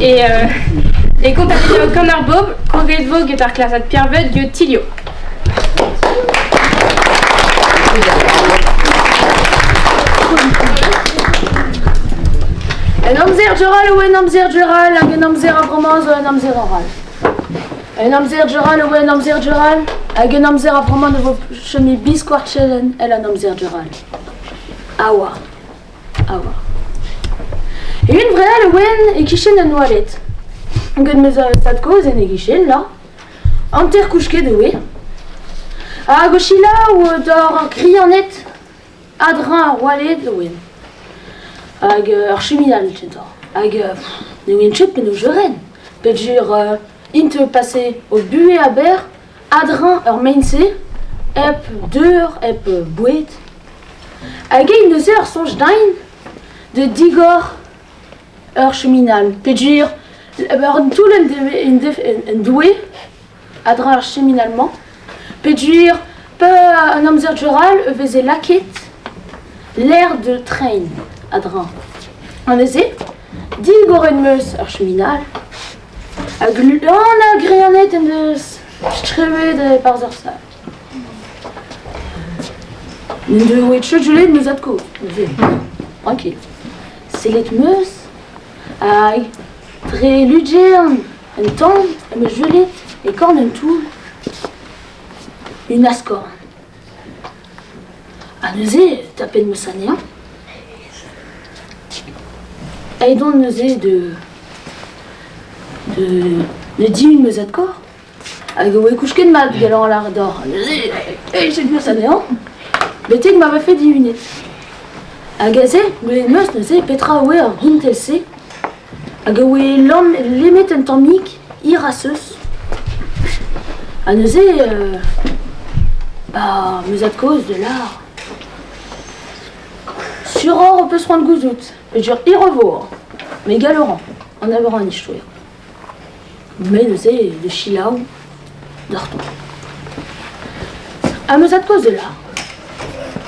E, e kontadennoù Kan ar Bobl, kroget vo get ar klasad Pierre get Tilio. En amzer Jural eo en amzer Jural hag en amzer a-vremañ zo en amzer arall. En amzer Jural eo en amzer Jural hag en amzer a-vremañ ne vo chom biskoazh el an amzer Jural. A oa. A oa. E-unvreal e oan e-kichen an oaled. Gant ma zad-kozh en e gichen, là. Hanter kousket e oe. Hag o selaou doc'h ar grianed a-dreñv ar oaled e oan. Hag ur chiminal kentoc'h. Hag ne oan ket penaos je ren. Peogwir int pase o buhez a-berr a-dreñv ur maen-se, hep deur, hep boued. Hag eñ neuze ur soñj din da digor ur cheminal peogwir un toull en doe a-dreñv ar cheminal-mañ peogwir an amzer deural e veze lakaet l'air de train a-dreñv. Ha neuze digoret 'm eus ar cheminal hag an agrianed en deus strewet e-barzh ar sal. N'en devoe ket gellet ma zad-kozh neuze. Tranquille. Sellet 'm eus hag dre lugern un tamm em eus gwelet e korn un toull un askorn. Ha neuze tapet 'm eus anezhañ. Aet on neuze de de de dihun ma zad-kozh. Hag e oe kousket mat gallout a lâret deoc'h. Neuze e setu anezhañ betek ma vefe dihunet. Hag aze, gwelet 'm eus neuze petra oe ar gountell-se hag e oe lamm lemmet un tammig hir-aseus. Ha neuze, bah, ma zad-kozh de lâr. Suroc'h ho peus c'hoant gouzout, peogwir hir e vo, met gallout a ran, an ober an istoer. Me neuze de selaou doc'hto. Ha ma zad-kozh de lâr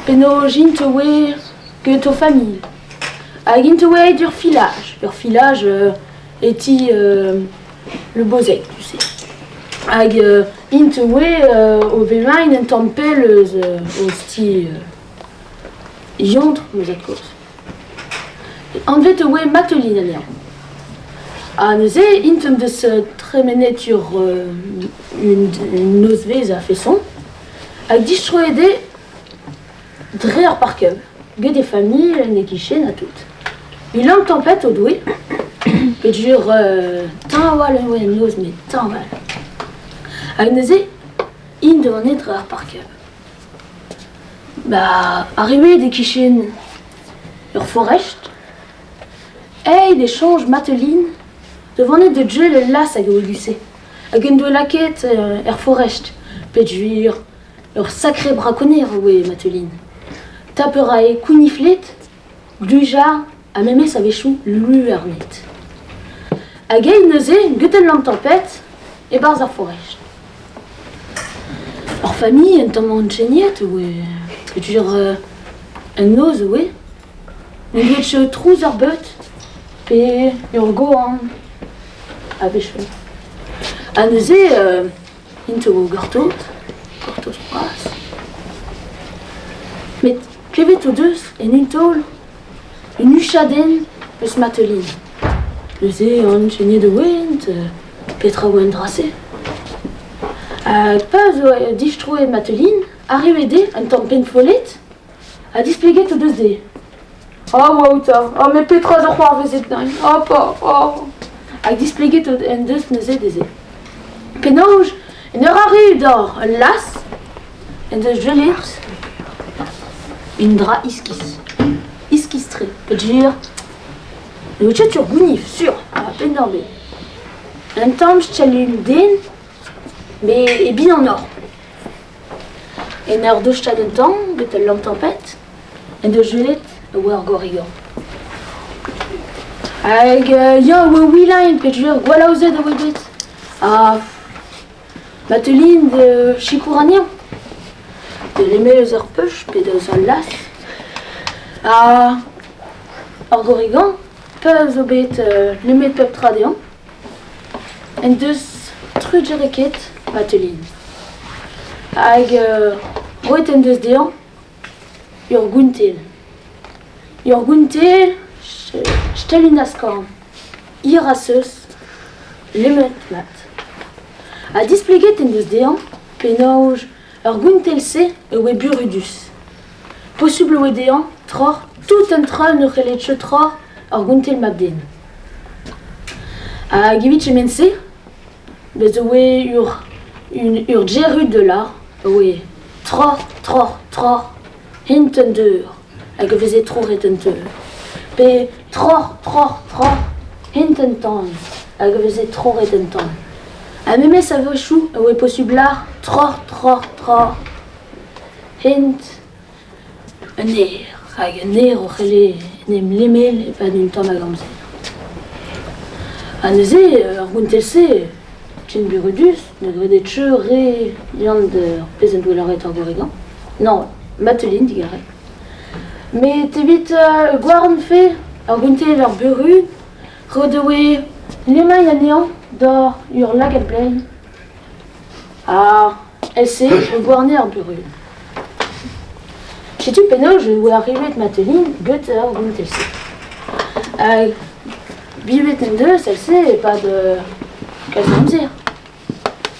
penaos int oe get o familh. Hag int oe aet ur filaj, ur filaj e ti Le Bozec, tu sais. Hag int oe o vevañ un tamm pell eus eus ti Yontr ma zad-kozh. Anvet e oe Matelin anezhañ. Ha neuze int en deus tremenet ur un nozvezh a-feson hag distroet eo dre ar parkeù get e familh en e gichen ha tout. Unan tempet o doe peogwir teñval e oa en noz met teñval. Hag neuze int ganet dre ar parkeù. Ba arrivet e-kichen ur forest, aet e soñj Matelin da vonet da deuel el las hag e oa hag en doa lakaet er forest peogwir ur sakre brakoner e oa Matelin. Tap a rae kounifled, glujar ha memes a-wechoù louarned. Hag eñ neuze get ul lamm-tempet e-barzh ar forest. Ur familh un tamm ancheniet oe peogwir un noz oe ne deuet ket trouz ar beud pe ur goan a-wechoù. Ha neuze int o gortoz, gortoz bras. Met klevet o deus en un taol un huchadenn eus Matelin. Neuze ancheniet oent Petra oa an dra-se? Pa zo distroet Matelin, arrivet eo un tamm pennfollet ha displeget o deus dezhe. Oh, waouh 'ta, oh, met petra zo c'hoarvezet din? Oh, pa, oh. Hag displeget en deus neuze dezhe. Penaos, en ur arru doc'h ul las, en deus gwelet un dra iskis. Iskis-tre, peogwir N'eo ket ur gounif, sur, ha penn-ar-bed. Un tamm chalun den, met e bihanoc'h. En ur dostaat un tamm get ul lamp-tempet, en deus gwelet e oa ur gorrigan. Hag ya, e oa Wilhain peogwir gwall-aozet e oa bet. Ha Matelin da sikour anezhañ. Da lemel eus ar peuch pe eus al las. Ha ar gorrigan. peur zo bet nemet pep tra dezhañ, en deus trugarekaet Matelin. Hag roet en deus dezhañ ur gountell. Ur gountell stellin askorn, hir ha seuz, lemmet mat. Ha displeget en deus dezhañ penaos ur gountell-se e oa burudus. Posubl e oa dezhañ troc'h tout an traoù ne c'helle ket troc'h ur gountell mab-den. Hag evit kement-se, bez' e oa ur ur gerud de la e oa troc'h, troc'h, troc'h, hent un deur hag e veze troc'het un teur. Pe troc'h, troc'h, troc'h, hent un tan hag e veze troc'het un tan. Ha memes a-wechoù e oa posubl lâr troc'h, troc'h, troc'h, hent un aer hag un aer o c'helle en em lemel e-pad un tamm ag amzer. Ha neuze ar gountell-se, ken burudus, ne grede ket re Yann d'ur pezh en doa lâret ar gorregan. Non, Matelin digarez. Met evit gwarnfe ar gountell ar burud, ret e oe lemmañ anezhañ doc'h ur lagad bleiz. Ha èl-se e gouarne ar burud. Setu penaos e oa arrivet Matelin get ar gountell-se. Hag bivet en deus èl-se e-pad kalz amzer.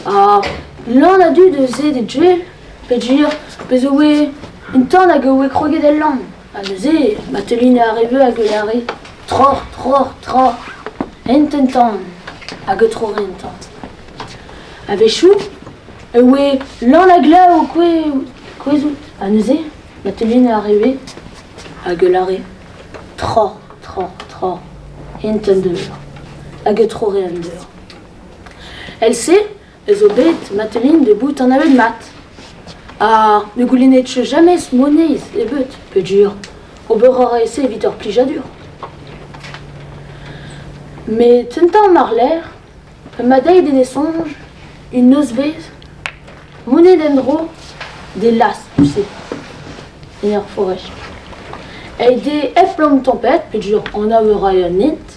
Ha lan a dud eus se d'e duel peogwir bez' e oa un tamm hag e oa kroget el lann. Ha neuze Matelin a arrive hag e lâre troc'h, troc'h, troc'h, hent un tamm hag e troc'he un tamm. A-wechoù e oa lan a glav o kouezhout ha neuze Matelin a arrue hag e lâre troc'h, troc'h, troc'h, hent an deur hag e troc'he an deur. Èl-se ez zo bet Matelin da bout anavet mat ha ne goulenne ket james moneiz ebet peogwir ober a rae se evit ur plijadur. Met un tamm àr-lerc'h Ma deiz en e soñj, un nozvezh, monet en-dro d'e laz du-se, en ur forest. Aet eo hep plom tempête peogwir anav a rae an hent,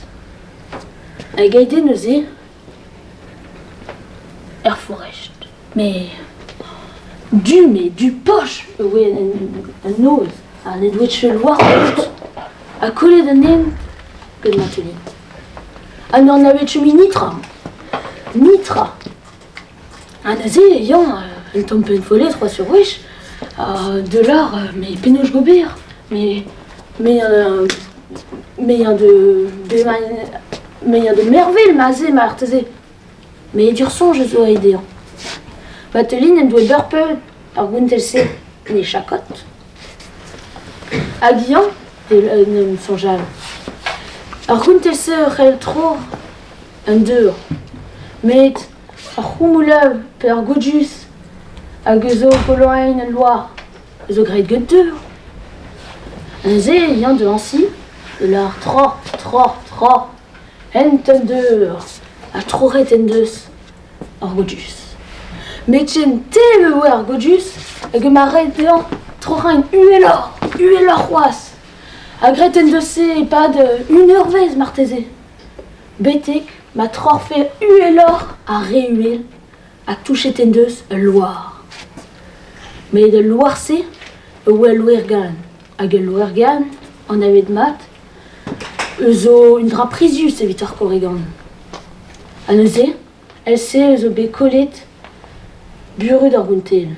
hag aet eo neuze er forest. Mais du, mais du poch e oa an noz ha ne doa ket loar ebet ha kollet an hent gant Matelin. Ha n'anavet ket mui netra, netra. Ha neuze, yañ, un tamm pennfollet c'hoazh ur wech, de lâr mais penaos gober? Mais mais me ya de me ya de mervel ma-se marteze. Met ur soñj a zo aet dezhañ. Matelin en doa beurpeut ar gountell-se en e chakod. Hag eñ en em soñjal. Ar gountell-se a c'hell tro an deur. Met ar c'houmoulav pe ar godjus hag a zo goloain al loar a zo graet get deur. Neuze eñ da Ansi e lâr tra, tra, tra. Hent an deur ha troc'het en deus ar godus. Met ken tev e oa ar godus hag emañ ret dezhañ troc'hañ uheloc'h, uheloc'h c'hoazh. Ha graet en deus se e-pad un eurvezh marteze. Betek ma troc'hfe uheloc'h ha re uhel ha touchet en deus ul loar. Met al loar-se e oa al loer-gan hag al loer-gan anavet mat zo un dra prizius evit ar korrigan. Ha neuze, èl-se zo bet kollet burud ar gountell.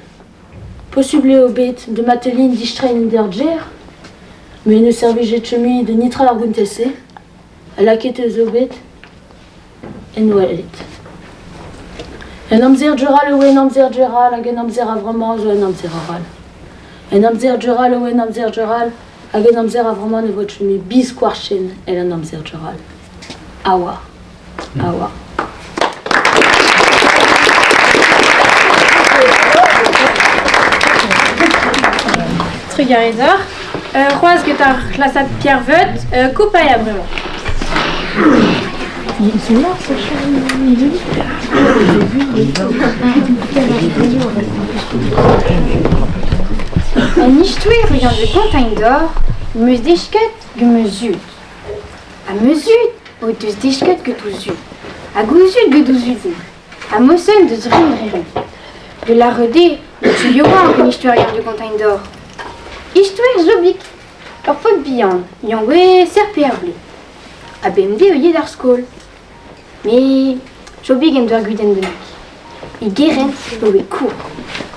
Posubl eo bet da Matelin distreiñ d'ar gêr, met ne servije ket mui da netra ar gountell-se, ha lakaet eo zo bet en oaled. En amzer Jural e oa en amzer Jural hag en amzer a-vremañ zo en amzer arall. En amzer Jural e oa en amzer Jural Hag en amzer a-vremañ ne vo ket mui biskoazh ken evel an amzer djorall. A oa, a oa. Trugarez deoc'h. C'hoazh get ar c'hlasad Pierre Veut, koupañ a bremañ. Ils sont là, Sacha et Denis. En istoer unan de kontañ d'or, 'm eus desket gant ma zud. Ha ma zud o deus desket get o zud, hag o zud get o zud-int, ha mosen deus rin dre rin. De la rede, ne tu yaouank en istoerion de Gontain d'Or. Istoer Jobig, ur paotr bihan, yaouank serp er blez. Ha bemdez o yet d'ar skol. Met Jobig en doa gudenn bennak. E gerent a oe kour.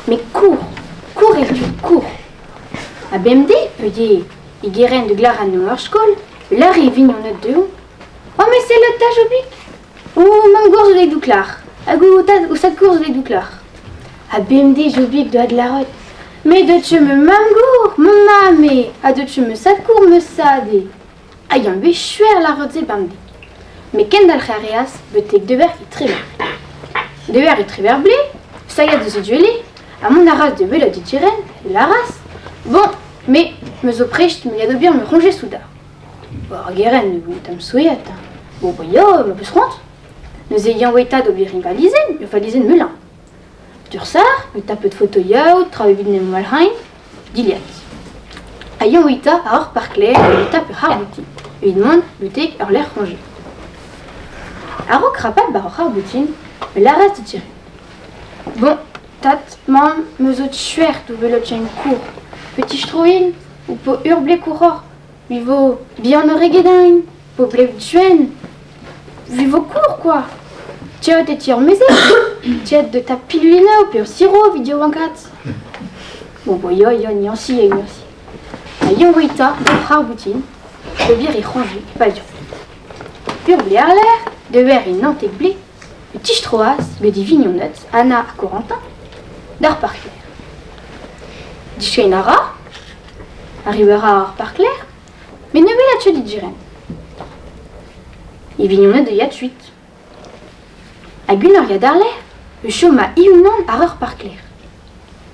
Met kour, kour eo tud kour. Ha bemdez, peogwir e gerent da glask anezhañ er skol, e lâre e vignoned dezhañ Oh met sellet 'ta Jobig ! O mamm-gozh zo deuet klac'h hag o tad o tad-kozh zo deuet klac'h. Ha bemdez Jobig doa da lâret Me deut ket ma mamm-gozh, ma mamm eo, ha deut ket ma sad-kozh, ma sad eo. Ha yann bet skuer lâret se bemdez. Met kendalc'h a reas betek dever e Trever. Dever e Trever blez, sailhat eus e gwele, ha mont a ras da welet e diren, e lâras Bon, me, me zo prest, me ya d'ober ma c'hoñje soudard. Ar gerent eo tamm souezhet. Bon, bah ya, ma peus c'hoant. Neuze yann oa d'ober e valizenn, ur valizenn meuleñ. D'ur sac'h, un tapet fotoioù, traoù evit en em walc'hiñ, dilhad. Ha yann oa àr ur parklec'h evit tap ur c'harr-boutin, evit mont betek ur lec'h roñjek. A-raok krapat war ur c'harr-boutin, e lâras da Thierry. Bon, tad, mamm, me zo skuizh o welet ken kour. Petit stroin, ho po ur blez kouroc'h, me vo bihanoc'h eget eñ, po blev gwenn. Me vo kour kwa. Tiot e ti ur mezeg, tiot de ta pilulennoù pe ur sirop evit yaouankaat. Bon, bon, ya, ya, niañsi eo niañsi. Ha yaouankañ ur c'harr-boutin, peogwir e c'hoañvi pa ya. Ur blez àr-lerc'h, dever e 19 vloaz, e tistroas get e vignoned Anna ha Corentin d'ar parklec'h. Diskenn a ra, arriv a ra ar parklec'h, met ne welat ket diren. E vignoned a ya kuit. Hag unan ya d'ar-lerc'h e chom ma-unan àr ur parklec'h.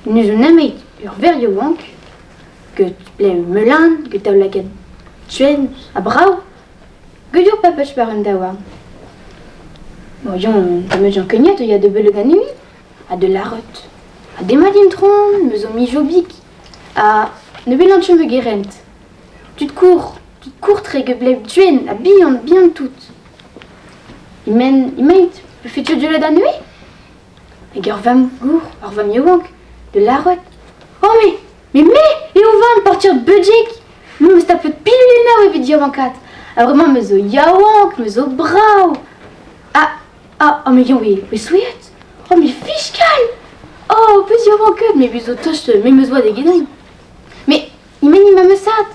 N'eus nemet ur verc'h yaouank get blev melen, get daoulagad gwenn ha brav, get ur papach war an daouarn. Moian nemet ankeniet a ya da welet anezhi ha da lâret Ha demat intron, me zo Mijobig ha ne welan ket ma gerent. Tud kour, tud kour-tre get blev gwenn ha bihan, bihan tout. E-men emaint, 'vefe ket deuet anezhe? Hag ur vamm-gour, ur vamm yaouank, da lâret Oh mais, mais me eo vamm partir Budjek Me 'meus tapet pilulennoù evit yaouankaat ha bremañ me zo yaouank, me zo brav Ah, ah, oh mais yaouank eo souezhet Oh mais fiskal Oh, peus yaouankaet, me 'zo tost memes oad eget eñ Mais e-men emañ ma sad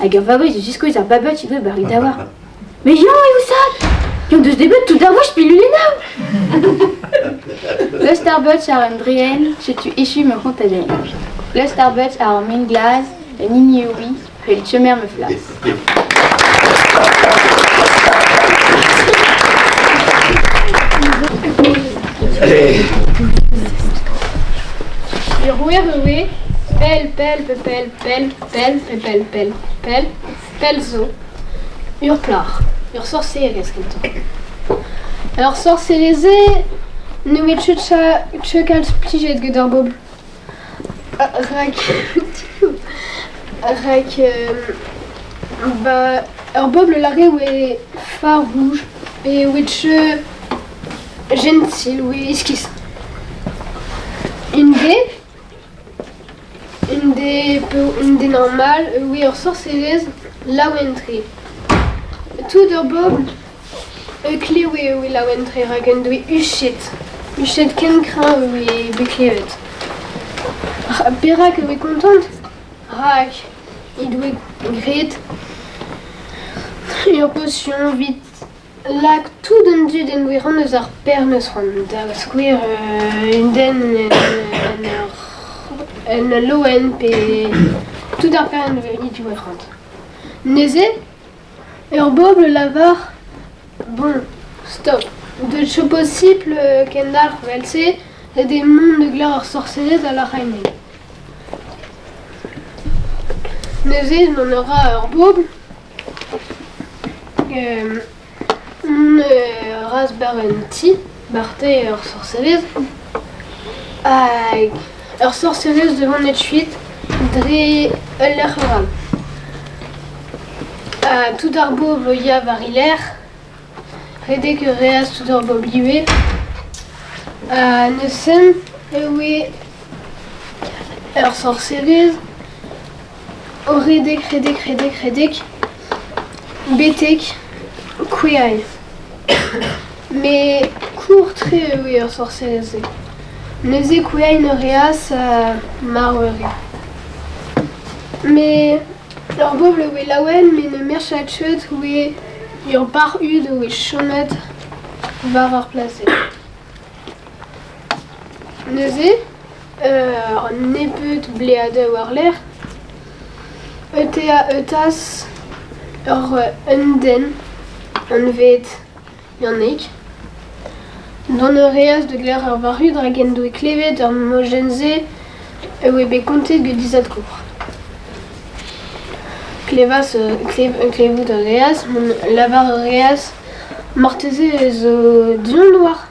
Hag ur vaouez o ziskouez ar babet he doe war he daouarn. Mais yañ eo sad Yañ deus debret tout ar wech pilulennoù Le Starbucks ar un dreen, setu echu ma c'hontadenn. Le Starbucks ar ur min glas, un hini eo wi, vel chemer ma flas. Ur wer eo pell, pell, pe pell, pell, Pell pe pell pell pell pell zo ur plac'h, ur sorserez kentoc'h. Ur sorserez-se ne oa ket ket kalz plijet get ar bobl. Rak rak ba ur bobl lâret oa farouj pe oa ket jentil oa iskis. Un deiz Un den normal oa ur sorserez laouen-tre. Tout ur bobl klev e oa laouen-tre rak en doe huchet, huchet ken kreñv e oa bet klevet. Perak e oa kontant? Rak he doe graet ur posion evit Lak tout an dud en gwirion eus ar perneuz c'hoant. Da skouer un den en ur en ul loen pe tout ar perneuz dit c'hoant. Neuze, ur bobl lavar bon, stop, deut eo posipl kendalc'h evel-se ret eo mont da glask ur sorserez a lâr-eñ. Neuze mont a ra ur bobl Raz bar un ti, marteze ur sorserez, hag ur sorserez da vont kuit dre ul lec'h arall. Ha tout ar bobl o ya war he lerc'h. Redek a reas tout ar bobl ivez. Ha neuze e oe ur sorserez o redek, redek, redek, redek betek kouezhañ. Met court-tre e oe ar sorserez-se. Neuze kouezhañ a reas ha marv a re. Met ur bobl e oe laouen met ne merc'hed ket oe ur barr-hud oe chomet war ar plas-se. Neuze, un nebeud bleadoù war-lerc'h, e teuas ur un den anvet Yannig. Dont a reas da glask ar varc'hud rak en doe klevet ar mojenn-se e oa bet kontet gant he zad-kozh. Klevas klevout a reas, mont lavar a reas marteze ez zo du-hont war.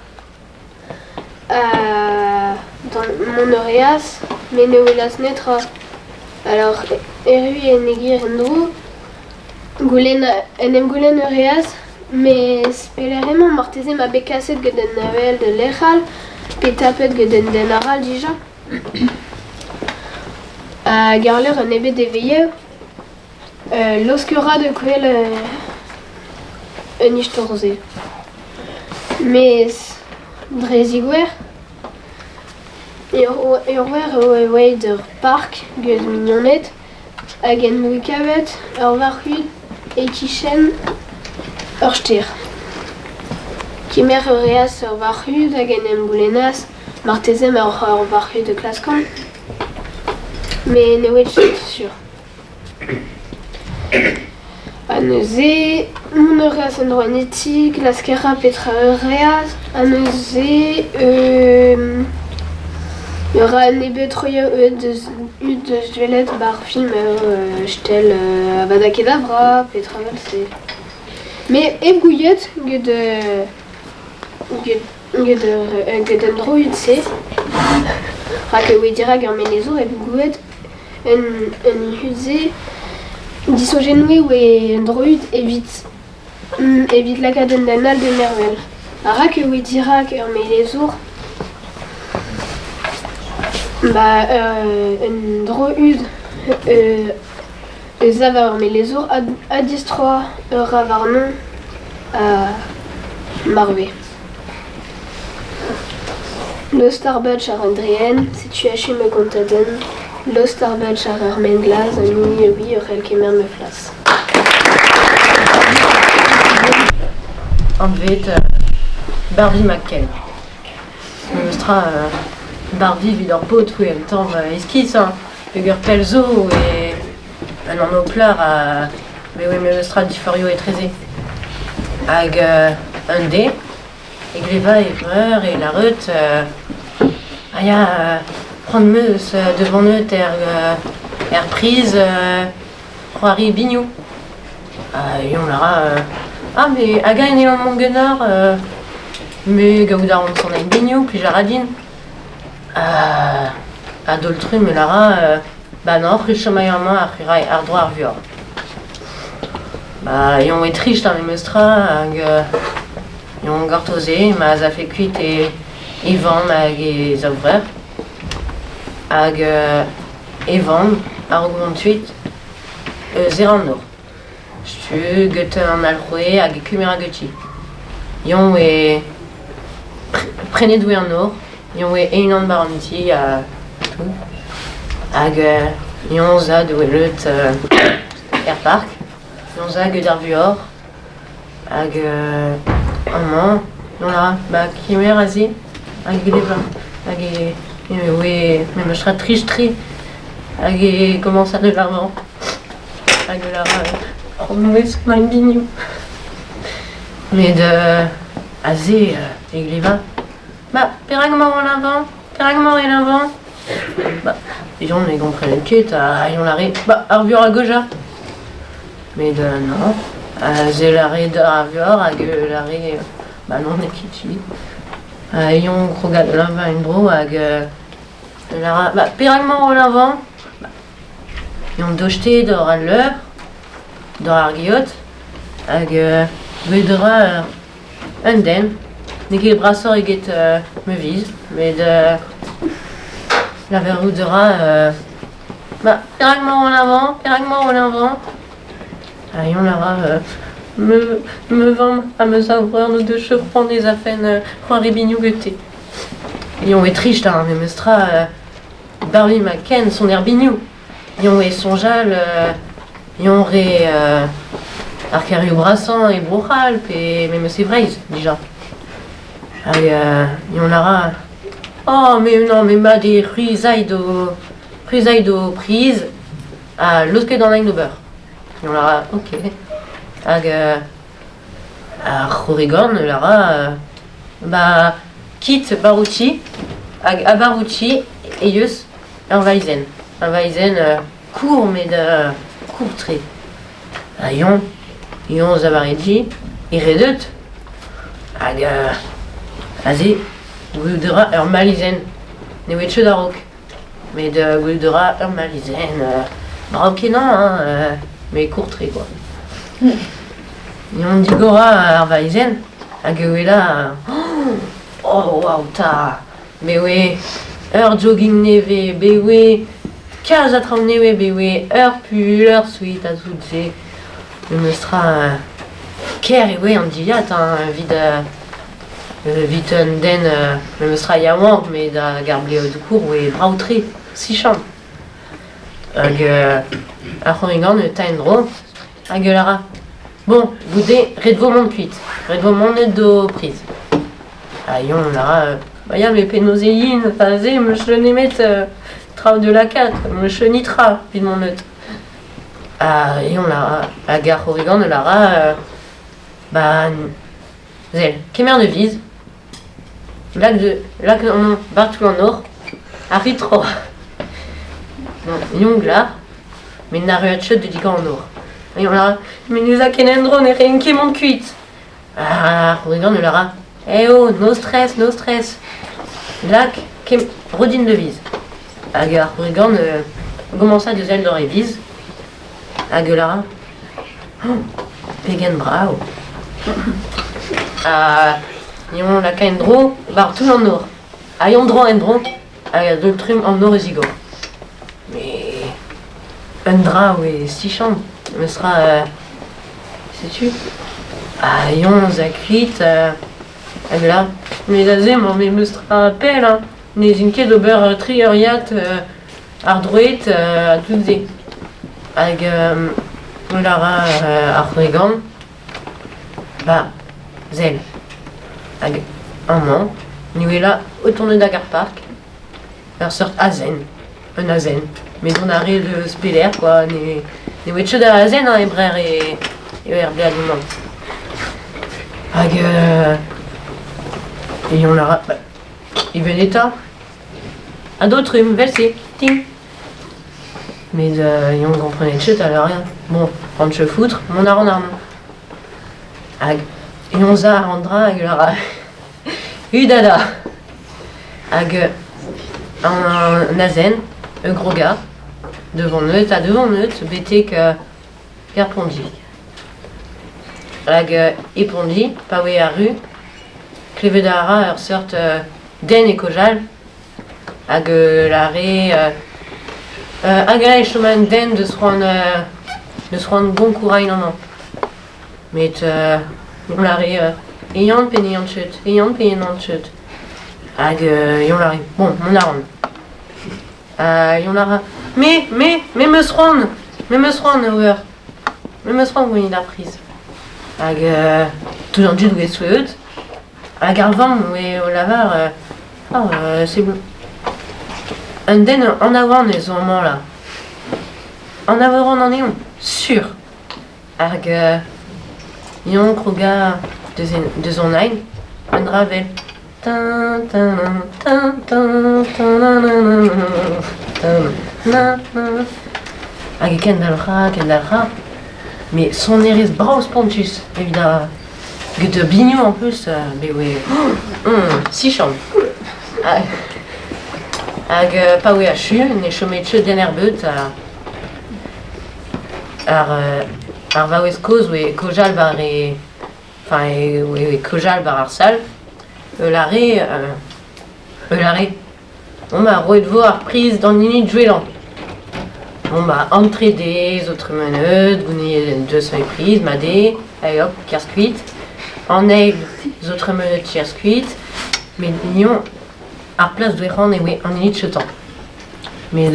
Mont a reas met ne welas netra. Alors erru en e gêr en-dro, goulenn en em goulenn a reas mes pelec'h emañ marteze ma bet kaset gant un avel da lec'h all pe tapet gant un den arall dija. Hag àr-lerc'h un nebeud devezhioù, laosk a ra da gwel un istor-se. Mes dre zigouer ur wech e oa aet d'ur park gant mignoned hag en doe kavet ur varc'hud e-kichen ur stêr. Kemer a reas ur varc'hud hag en em goulennas marteze emaoc'h ur varc'hud o klaskan. Met ne oa ket sur. Ha neuze, mont a reas en-dro en ti, klask a ra petra a reas, ha neuze e ra un nebeud troioù deus deus gwelet 'ba ar film Stel Avada Kedavra, petra 'vel-se. Met hep gouiet get get get get an droiad-se, rak e oe dirak ar melezour hep gouiet En hud-se, disoñjennoù eo un droiad evit evit lakaat un den all da mervel. A-raok e oe dirak ur melezour ba un dro-hud eus a war ur melezour ha distroañ ur ra warnañ ha marv eo. Lost ar badj àr an draen, setu achu ma gontadenn. Lost ar badj àr ar maen-glas, an hini a oui a c'hell kemer ma flas. Anvet Barbie McKen. Memes tra Barbie evit ur paotr eo un tamm iskis hein, peogwir pell zo e un anv plac'h ha me oe memes tra diforioù etreze. Hag un deiz E gleva e vreur e lâret ah ya c'hoant 'm eus da vont er er priz c'hoari binioù. Ha eñ a ra ah mais hag-eñ eo mont ganeoc'h me gaout a ran son binioù plij a ra din. A-daol-trumm e lâra bah non c'hwi chomay amañ ha c'hwi ray àr-dro ar vuoc'h. Bah eñ oa trist ar memes tra hag eñ gortoze ma'z afe kuit e e vamm hag e zaou vreur. Hag e vamm a-raok mont kuit eus e rannvro. Setu get an alc'hwez hag e kemer ganti. Eñ oa prenet oa an nor, eñ oa e-unan 'ba an ti ha tout. Hag eñ zad oa deuet er park, eñ za get ar vuoc'h hag amañ eñ a ba kemer aze hag e leva hag e oa memes tra trist-tre hag e komañs da lavarout. Hag e lavar Promouez ma biniou. Met aze e gleva Ma, perak emañ o leñvañ? Perak emañ e leñvañ? Bah, Yann ne gomprenet ket ha Yann lâre Bah, ar vuoc'h a goja. Met non, aze lâre ar vuoc'h hag lâre Bah non, n'eo ket hi. Ha Yann krogad da leñvañ en-dro hag lara Bah, perak emañ o leñvañ? Bah, Yann doste doc'h al leur. Dor ar geot hag gwelet a ra un den. N'eo ket brasoc'h eget ma viz met lavarout a ra Ma perak emañ en avant? Perak emañ en avant? Ha eñ a ra Ma ma vamm ha ma zaou vreur n'o deus ket c'hoant ez afen c'hoari binioù gante. Eñ eo trist hein memestra Barry ma ken soner binioù. Eñ e soñjal eñ re ar kêrioù brasañ e Bro-C'hall pe memes e Breizh dija. Hag eñ a ra Oh mais non mais mat eo c'hwi 'z ay d'ho c'hwi 'z ay d'ho priz ha laosket an hent d'ober. Eñ a ra ok. Hag ar c'horrigan a ra ba kit Barouti hag a-Barouti eh eus ur vaezenn. Ur vaezenn court met court-tre. Ha eñ, eñ zo war e di, e redeut hag aze gwelout a ra ur malizenn. Ne oa ket a-raok met gwelout a ra ur malizenn brav-kenañ hein met court-tre kwa. Eñ digorañ ar valizenn hag e welañ oh waou 'ta! Me oe ur jogging nevez, bet oe kalz a traoù nevez, bet oe ur pull, ur sweat ha tout se. Memes tra ker e oe an dilhad hein, evit evit un den memes tra yaouank met hag ar blev dour oe brav-tre, sichant. Hag ar c'horrigan e ta en-dro hag e lâra Bon, goude ret vo mont kuit, ret vo monet d'ho priz. Ha Yon a ra Ba ya, met penaos e yin, aze 'meus nemet traoù da lakaat, 'meus netra evit mont neut. Ha Yon a ra, hag ar c'horrigan a lâra Ba sell, kemer da viz, lak da lak an war toull an nor, ha rit tro. Yon glar, met n'arruad ket da digañ an nor. Yon a ra Met n'eus ket en-dro, ne rin ket mont kuit. Ar c'horrigan a lâra Eh oh, no stress, no stress. Lak kem ro din da viz. Hag ar c'horrigan a gomañsa da sell doc'h e viz hag a lâra Oh, pegen brav. Ha eñ laka en-dro war toull an nor. Ha eñ dro en-dro hag a deu trumm an nor e zigor. Mais un dra oe sichant memes tra setu ha eñ 'z a kuit hag là met aze emañ memes tra pell hein ne 'z in ket d'ober tri euriad àr droed ha tout se hag mont a ra ar c'hwrigan ba sell hag amañ ni wela o tonet ag ar park ur seurt azen un azen met dont a rit eus pelec'h kwa ne ne oa ket da azen hein e Brec'h e eo er bleadoù-mañ hag e on a ra evel eta ha d'autres evel-se ting met eñ komprenet ket alors rien bon rentre foutre mont a ran amañ hag eñ 'za an dra hag a ra Udada hag an azen, ur groga, devant neut ha devant neut betek Kerpondi. Hag e Pondi, pa oe arru, klevet a ra ur seurt den e kaozeal hag lâre hag eñ e chom un den deus c'hoant deus c'hoant gonkourañ amañ. Met lâre ehan pe n'ehan ket, ehan pe n'ehan ket. Hag eñ lâre bon, mont a ran. Ha eñ lâra me, me, me 'meus c'hoant, me 'meus c'hoant ober, me 'meus c'hoant gounit ar priz. Hag tout an dud oa souezhet. Hag ar vamm oa o lavar ah c'est bon. Un den anavan ez zo amañ là. Anav a ran anezhañ, sur. Hag eñ krogañ deus an ail, un dra 'vel tin tin tin tin tin hag e kendalc'ha, kendalc'ha. Met sonerezh brav-spontus evit ar get ur biniou en plus me oe sichant. Hag pa oe achu ne chome ket den er beud. Ar. Ar vaouez kozh oe kaojal war e... Enfin, e oe kaojal war ar sal. E lâre... e lâre Bon bah roet vo ar priz d'an hini gwellañ. Bon bah entre de zo tremenet, gounezet deus e priz, mat eo, hag hop, kerzh kuit. An eil zo tremenet kerzh kuit, met mignon, ar plas dwec'han e oe an hini cheutañ. Met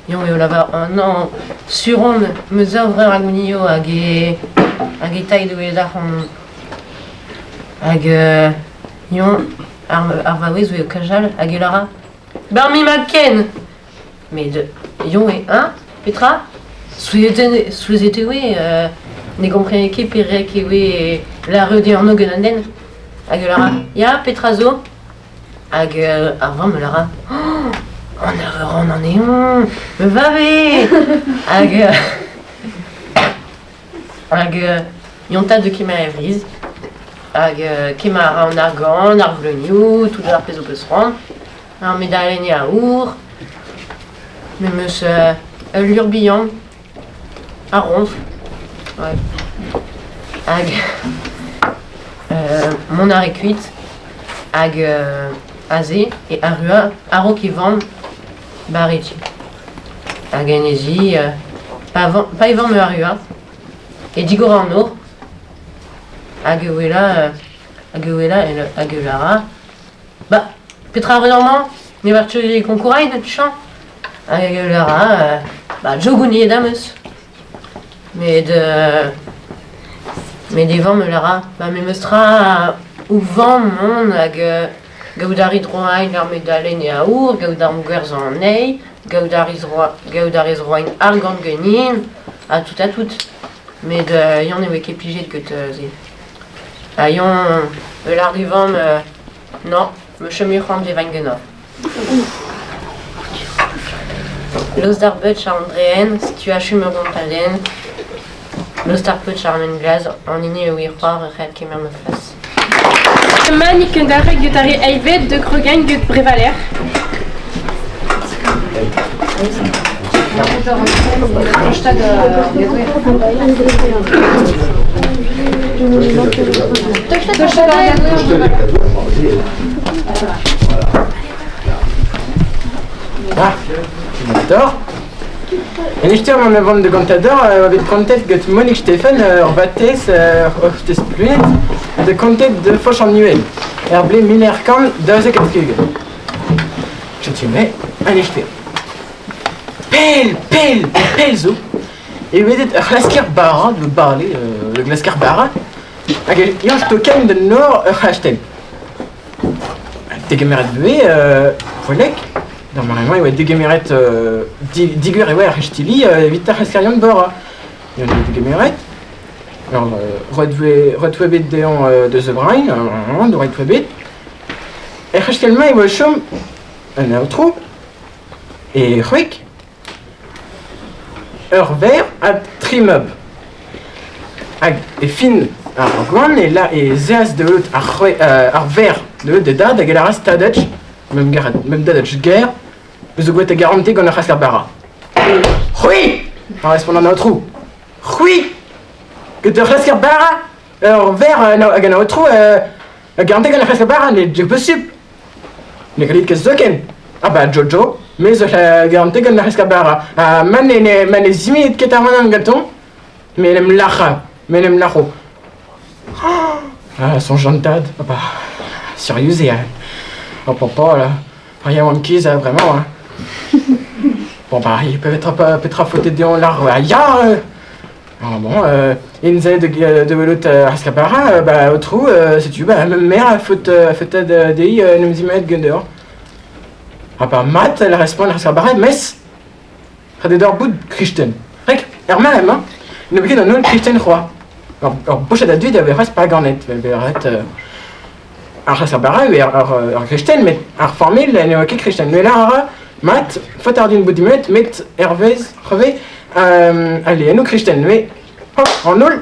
eñ eo lavar non, sur on, ma zaou vreur a gounio hag e hag e tay d'o arc'hant. Hag eñ ar vaouez eo kajal hag e lâra Barmi ma ken! Met eñ eo hein, petra? Souezhet e oe, ne gomprene ket perak e oe lâret e anv gant an den. Hag e lâra Ya, petra zo? Hag ar vamm a lâra Oh, an eur an anezhañ, me vave! Hag hag yontad de kemer e vriz. Hag kemer a ra an argant, ar vleunioù, tout ar pezh ho peus c'hoant. Ar medalenn aour, me 'm eus ul lur bihan, ar roñfl, ouais. Hag mont a rae kuit hag aze e arrua a-raok e vamm barreti. Hag en he zi, pa e vamm arrua, e digor an nor hag e wela hag e wela hag e lara Ba, petra a rit amañ? Ne oar ket konkourañ tuchant. Hag e lara, ba, jogouniet am eus. Met met e vamm a lara, ba memes tra o vamm on hag gaout a rit roañ ar medalenn e aour, gaout ar gwerzhañ anezhi, gaout a ris gaout a rez roañ argant ganin, ha tout ha tout. Met Yann ne oa ket plijet get se. Ha Yann e lâr d'e vamm Non, me chom c'hoant d'evañ ganeoc'h. Lost ar beutch a Andreen, setu achu ma gontadenn. Lost ar peutch ar men-glaz, an hini eo he c'hoar a c'hell kemer ma flas. Manik kendarc'hek get ar re eilvet de Krogain get Brevaler. Ah, Contador. En istor an vont de Contador oa bet kontet get Monique Stephen ur vatezh ur test-pluenn de kontet de Foch an Uhel er blez 1972. Setu me un istor. Pell, pell, pell zo e welet ur c'hlasker bara de bale, le glasker bara, hag eñ stokañ da nor ur c'hastell. Degemeret ivez poellek, normalement e oa degemeret digor e oa ar c'hestili evit ar c'haskerion bara. E oa degemeret. Alors roet voe bet dezhañ da zebriñ, roet voe bet. Er c'hastell-mañ e oa o chom un aotrou e c'hwek, ur verc'h ha tri mab. Hag e fin ar goan e la ez eas da heul ar verc'h da heul d'e dad hag e lâras tadach, mem dadach ger, eus o gwet a garante gant ar c'hasker bara. C'hwi! A respont an aotrou. C'hwi! Get ur c'hlasker bara, ur verc'h hag an aotrou a garante gant ar c'hlasker bara, n'eo ket posupl. Ne grit ket zoken. Ah bah Jojo, me zo garante gant ar c'hlasker bara. Ha ma ne ma ne zimiit ket ar manan gantañ, me en em lac'ha, me en em lac'ho. Ah, soñj an tad. Ah bah, sérieux eo. Oh papa là, ar yaouankiz vraiment hein. Bon bah, il peut être petra faote dezhañ lâr ya Ah bon, int de welout ar skapara, bah aotrou, setu bah ma mère a faot dezhi en em zimaet ganeoc'h. Ah bah mat, elle respond ar skapara, mes ret eo deoc'h bout kristen. Rek, er mare emañ, n'eo ket an holl kristen c'hoazh. Ur bochad a dud a vez c'hoazh paganed, vel ret ar skapara eo ur gristen, met ar familh n'eo ket kristen. Met lâr a ra, mat, faot a ra din bout dimet, met hervez, hervez al lezennoù kristen, met an holl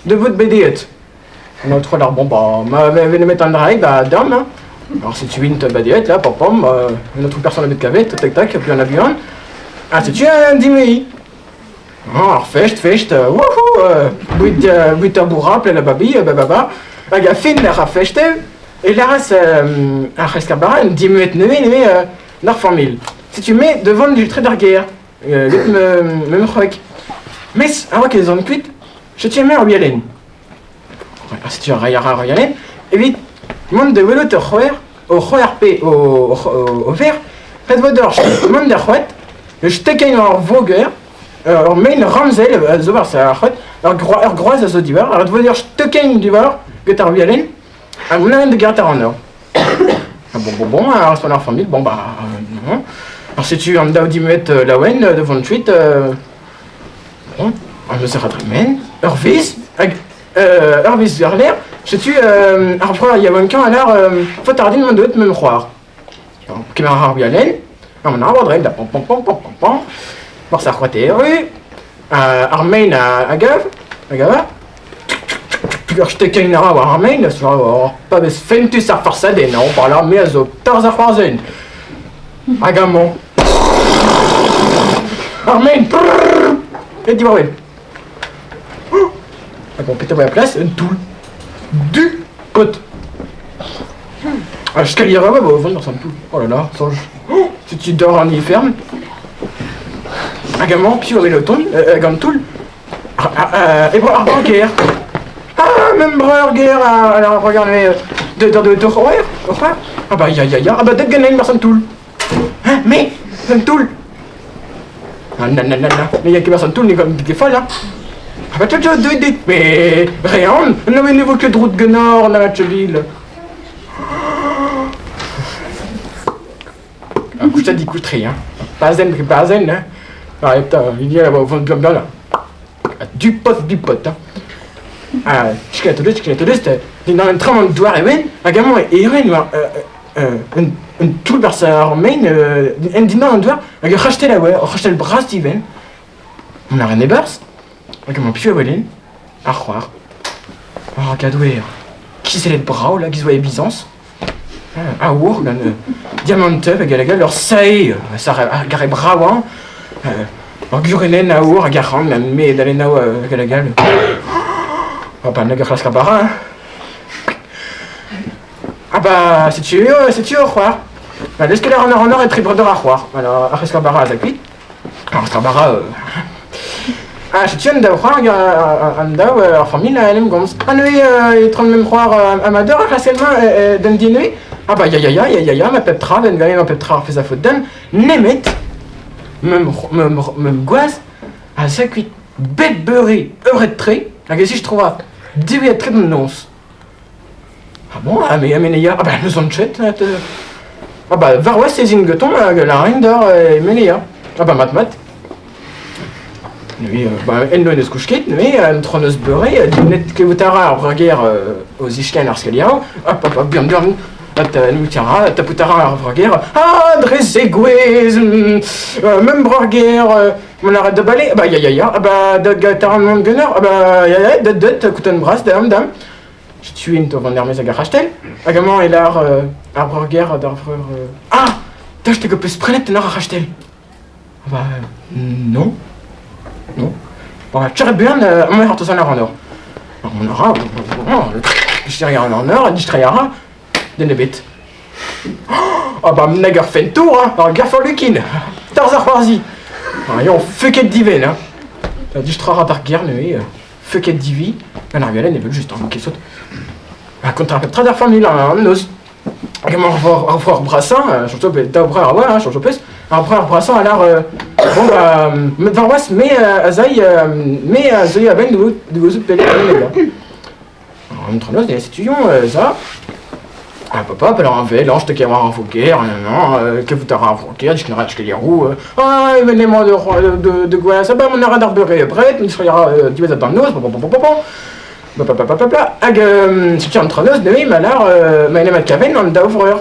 da vout bedeet. An aotrou lâr, bon bah, ma vez nemet an draig, bah dam, hein. Alors setu int badeet, là, pam pam, un autre personne a bet kavet, tac tac, buan ha buan. Ha setu un dimei. Oh, ar fest, fest, wouhou! Boued, boued ur bourrapl, la babi, bababa. Hag a fin ar festev, e lâras ar c'hresk ar bara un dimuet nevez, nevez d'ar familh. Setu me devant du tre d'ar gêr, get me me c'hwek. Mes a-raok ez an kuit, setu me ur wialenn. Setu ar reier ar wialenn evit mont da welout ur c'houer, o c'houer pe o ver, ret vo deoc'h mont d'ar c'hoad, stekiñ war ur voger, ur maen ramzel a zo war ar c'hoad, ur groaz a zo diwar, ret vo deoc'h stekiñ diwar get ar wialenn, ha mont a rin da gaout ar anor. Ah bon, bon, bon, alors respond ar familh, bon bah, non. Alors setu an daou dimet laouen de vont kuit, bon, an eus a dremen, ur wezh, hag ur wezh war-lerc'h, setu ar breur yaouankañ a lâr faot a ra din mont deuet mem c'hoar. Kemer a ra ar wialenn, ha mont a ra war-dre, da pam pam pam pam pam pam, morse ar c'hoad erru, ar maen a gav, a gava, ur stekenn a ra war ar maen, pa vez fentus ar farsadenn, on parle me a zo tarzh ar c'hoarzhin. Hag amañ. Ar maen, et diwar-wel. Hag on petra a plas, un toull. Du pot. Ah, skalier a oa, vont dans un toull. Oh là là, soñj. Si tu dors en ifern. Hag amañ, piv a wel o tont, gant toull? E bro ar banker. Ah, même breur ger, alors regarde, mais de de de c'hoer, c'hoer. Ah bah ya ya ya, ah bah deut ganin barzh an toull. Hein, mais un toull. Ah nan nan nan nan, mais ya ket barzh an toull, ne ket foll hein. Ah bah tu deuet dit, mais rien, non mais ne vo ket drout ganeoc'h na match-ville. Ah, koustad dikoust-tre, hein. Pazenn dre bazenn, hein. Ah, eta, il y a vont bien bien là. Du pot, du pot, hein. Ah, chikatolus, dindan un tramm an douar e wen, hag amañ e ren war un toull barzh ar maen, en dindan an douar, hag ur c'hastell a oa, ur c'hastell bras diven. On a ren e-barzh, hag amañ piv a welen? Ar c'hoar. Oh, gadouer, kizellet brav là, giz oa e Byzance. Aour gant diamantev hag hag ur sae, ar re bravañ, ur gurunenn aour hag arc'hant gant medalennoù hag hag all. Ah bah nag ur c'hlask ar bara hein. Ah bah setu setu ur c'hoar. Bah leuskel a ran ar anor etre breudeur ar c'hoar. Alors ar c'hlask ar bara a za kuit. Ar c'hlask ar bara Ah setu an daou c'hoar hag an daou ar familh en em gomz. Ha neuze e tron mem c'hoar amateur ar c'hlasel-mañ d'un diner. Ah bah ya ya ya ya ya ya ma pep tra ben ganin ma pep tra ar fez a faot den nemet mem mem mem gwaz a za kuit bep beure eured-tre hag e zistroa diwezhat-tre d'an noz. Ah bon, ah mais mais ya, ah bah n'eus ket Ah bah war ez int gantañ hag lârin deoc'h e ya. Ah bah mat mat. Oui, bah en eus kousket, neuze un tro-noz beure, net klevout a ra ar vrager o ziskenn ar skaliañ, hop hop hop, buan buan, nout a ra, tapout a ra ar vrager, ah dre zegouezh, même breur-ger, Mont a ra da bale, ah bah ya ya ya, ah bah da gatar an ganeoc'h, ah bah ya ya, deut deut, koutenn bras, dam dam. Setu int o vont er-maez hag ar c'hastell, hag amañ e lâr ar breur-gaer d'ar vreur Ah! Daoust hag ho peus prenet en hor ar c'hastell? Ah bah non. Non. Bon bah tire buan, amañ e c'hortoz an eur an eur. Mont a ra, distreiñ a ra an eur, distreiñ a ra, den ebet. Ah bah nag ur fentour, hein, ur gaforlukin, tarzh ar c'hoarzhiñ. Ah, yon feuket diven, hein. Distra ra d'ar gêr neuze, feuket divi, gant ar gwalenn evel-just, hein, ket sot. Ha kontañ pep tra d'ar familh an noz. Hag emañ ar vreur brasañ, surtout daou breur a oa, hein, surtout peus, ar breur brasañ a lâr, bon bah, met warc'hoazh me a zay, me a zeuy a-benn de gouzout pelec'h emañ. An tronoz ne setu ça. Ah papa, alors un vel, je te war ar voger, non, kevout a ra ar voger, disken a ra roue. Ah, événement de de de gwaz, ah bah mon a d'ar beure bret, mis ra diwezhat d'an noz, bon bon bon bon bon. Blablabla. Hag setu an tronoz neuze ma lar ma en em adkaven an daou vreur.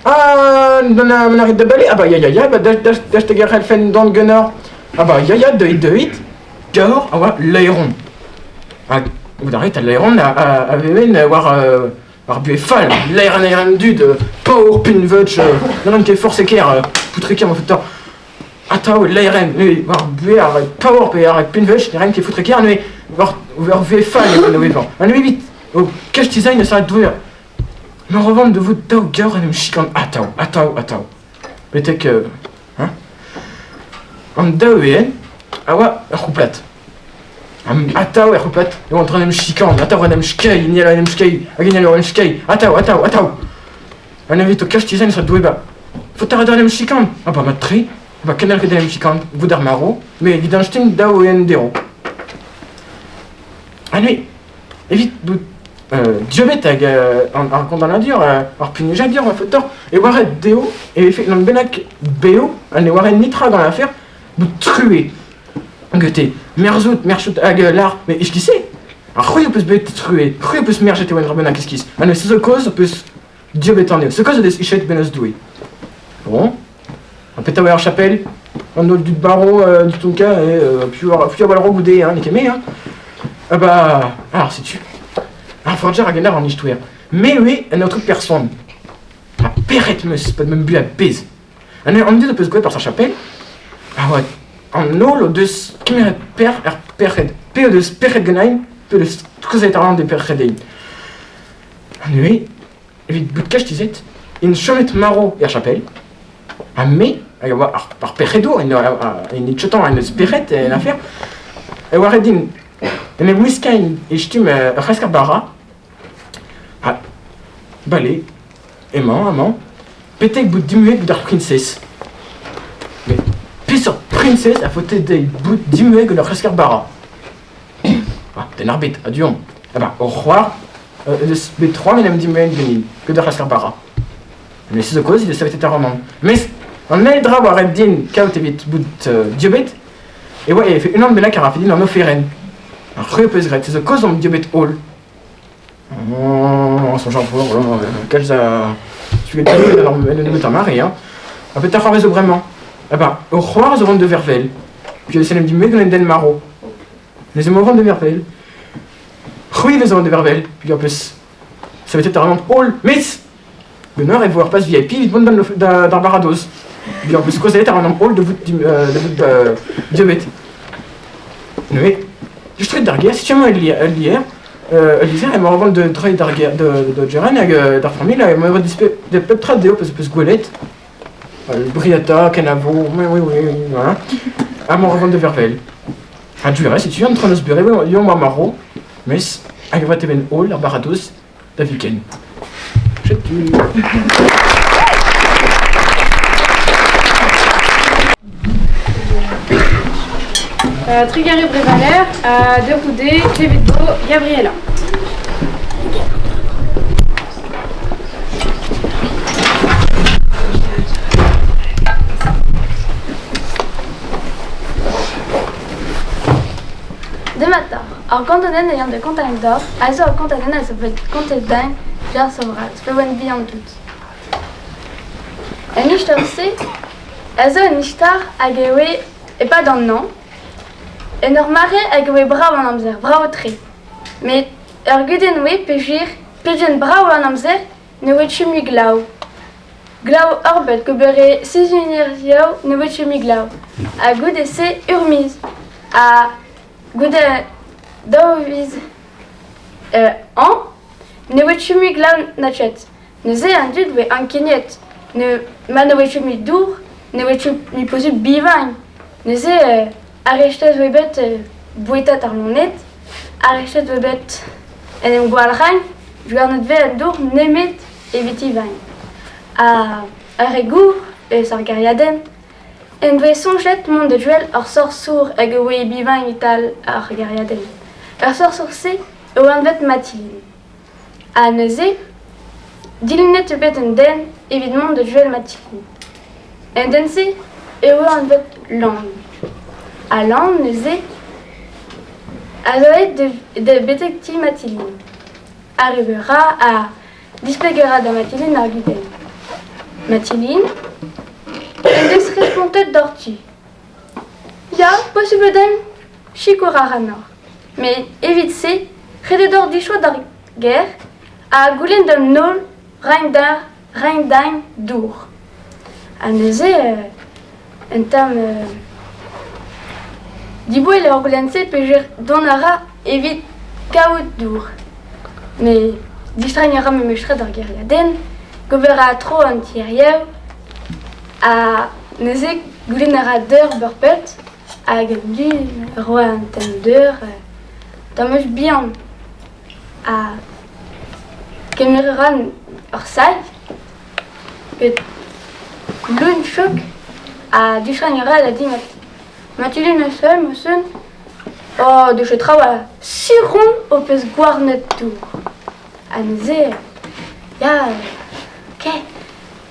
Ah, mon a rit da bale, ah bah ya ya ya, bah dash te gerc'hellfen dont ganeoc'h. Ah bah ya ya, deuit deuit. Gaor a oa laeron. Hag goût a rit, al laeron a veven war ar buhez fall, laeron an dud, paour pinveuch, n'on ket forzh e kêr, poutre-kêr ma faot Atav laeron, neuze war buhez ar paour pe ar pinveuch, ne raent ket foutre-kêr neuze. War ur vuhez fall eo an evañ. Ha neuze evit o kastizañ eus ar doueañ. Ma rovan da vout daou gaoc'h en em chikan atav, atav, atav. Betek hein? An daou eo a oa ur c'houplad. Atav er c'houplad e oa en train en em chikan, atav en em skeiñ, hini all en em skeiñ, hag hini all en em skeiñ, atav, atav, atav. Ha neuze o kastizañ eus ar doueañ. Faot a ra en em chikan. Ah bah mat-tre. Ba kendelc'het en em chikan goude ar marv, met evit an stumm dav eo endeo. Ha neuze, evit bout dieubet hag ar gondanadur, ar punijadur ma faot deoc'h, e oa ret dezho e vefe unan bennak bev ha ne oa ret netra gant l'affaire bout truez gante. Merzout, merzout hag lâr, mais iskis eo? Ha c'hwi ho peus bet truez, c'hwi ho peus merchet e oa un dra bennak iskis. Ha neuze se zo kaoz ho peus dieubet anezho. Se kaoz o deus ichet bennozh Doue. Bon. Ha petra oa ar chapel? An holl dud barv du Tonkin eo piv a oa goude, hein, n'eo ket me, hein. Ah bah, alors setu. Ar forger hag en an istoer. Me eo un autre person. Ha pec'hed 'meus, pa meum bu a-bezh. An an dud ho peus gwelet par ar chapel, a oa an holl o deus kemeret perzh er pec'hed. Pe o deus pec'hed ganin, pe o deus treuzet ar de pec'hed Ha neuze, evit bout kastizet, int chomet marv er chapel, ha me, hag a oa ar pec'hedour, en etretant en deus pec'hed en afer, e oa ret din en em wiskañ e stumm ur c'hresker bara, ha bale, emañ amañ, betek bout dimuet gant ar priñsez. Met peseurt priñsez a faote dezhi bout dimuet gant ur c'hresker bara? Ah, den ar bed, a-du on. Ah bah, hor c'hoar eus bet c'hoant en em dimeet ganin, get ur c'hlasker bara. Mais se zo kaoz he deus savetet ar romant. Mes an eil dra oa ret din kaout evit bout dieubet e oa e vefe unan bennak a rafe din an oferenn. Ar c'hwi ho peus graet, se zo kaoz omp dieubet holl. Oh, soñj ar kalz a... Tu en nebeut ar mare, hein. Ha petra c'hoarvezo bremañ? Ah bah, hor c'hoar zo vont de vervel. Puis en em dimeet gant un den marv. Neuze emañ o vont de vervel. C'hwi vez o vont de vervel, puis en plus savetet ar holl. Mes Ganeoc'h e vo ur pass VIP evit mont d'ar baradoz. Puis en plus kaozeet ar holl da vout dieubet. Neuze, distret d'ar gêr, setu amañ ul lizher. Ul lizher emañ o vont da dreiñ d'ar gêr da Geren hag d'ar familh hag emañ o vont pep tra dezho peus gwelet. Briata, kenavo, oui, oui, oui, voilà. Ha mont a da vervel. Ha du reste, setu an traoù eus beure, eo oa marv, mes hag e voa temen holl ar baradoz da viken. Setu. Trugarez Brevaler, ha da c'houde klevet vo Gabriela. Demat Ar gantadenn a ya da kontañ deoc'h a zo ur kontadenn a zo bet kontet din Lars Vras pa oan bihan-tout. An istor-se a zo un istor hag e oe e-pad an hañv, en ur mare hag e oe brav an amzer, brav-tre. Met ur gudenn oe peogwir pegen brav an amzer ne oe ket mui glav. Glav ur bet gober eo sizhuniezh ne oe ket mui glav. Ha goude-se ur miz. Ha goude daou viz hañv ne oe ket mui glav na ket. Neuze an dud 'voe ankeniet. Ne, ma ne oe ket mui dour, ne oe ket mui posubl bevañ. Neuze arrestet 'voe bet bouetat ar loened, arrestet 'voe bet en em gwalc'hañ, gouarnet 'vez an dour nemet evit evañ. Ha ar re gour eus ar gêriadenn en doe soñjet mont da duel ur sorsour hag e oe bevañ e-tal ar gêriadenn. Ar sorsour-se e oa anvet Mathilde. Ha neuze, dilennet eo bet un den evit mont da duel Mathilde. En den-se e oa anvet Lan. Ha Lan neuze a zo aet da betek ti Mathilde. Arriv a ra ha displeg a ra da Mathilde ar gudenn. Mathilde en deus respontet doc'htu. Ya, posubl eo dimp sikour ac'hanoc'h. Met evit-se, ret eo deoc'h dichoat d'ar gêr ha goulenn d'an holl reiñ dimp dour. Ha neuze, un tamm diboell eo ar goulenn-se peogwir dont a ra. evit kaout dour. Met distreiñ a ra memestra d'ar gêriadenn, gober a ra tro an tierioù ha neuze goulenn a ra deur beurpet hag an dud a ro un tamm deur tamm eus bihan ha kemer a ran ur sal get leun chouk ha distreiñ a ra da di Mathilde neuze, monsieur Oh, deus ket traoù a sur on ho peus gouarnet dour. Ha neuze, ya, ok,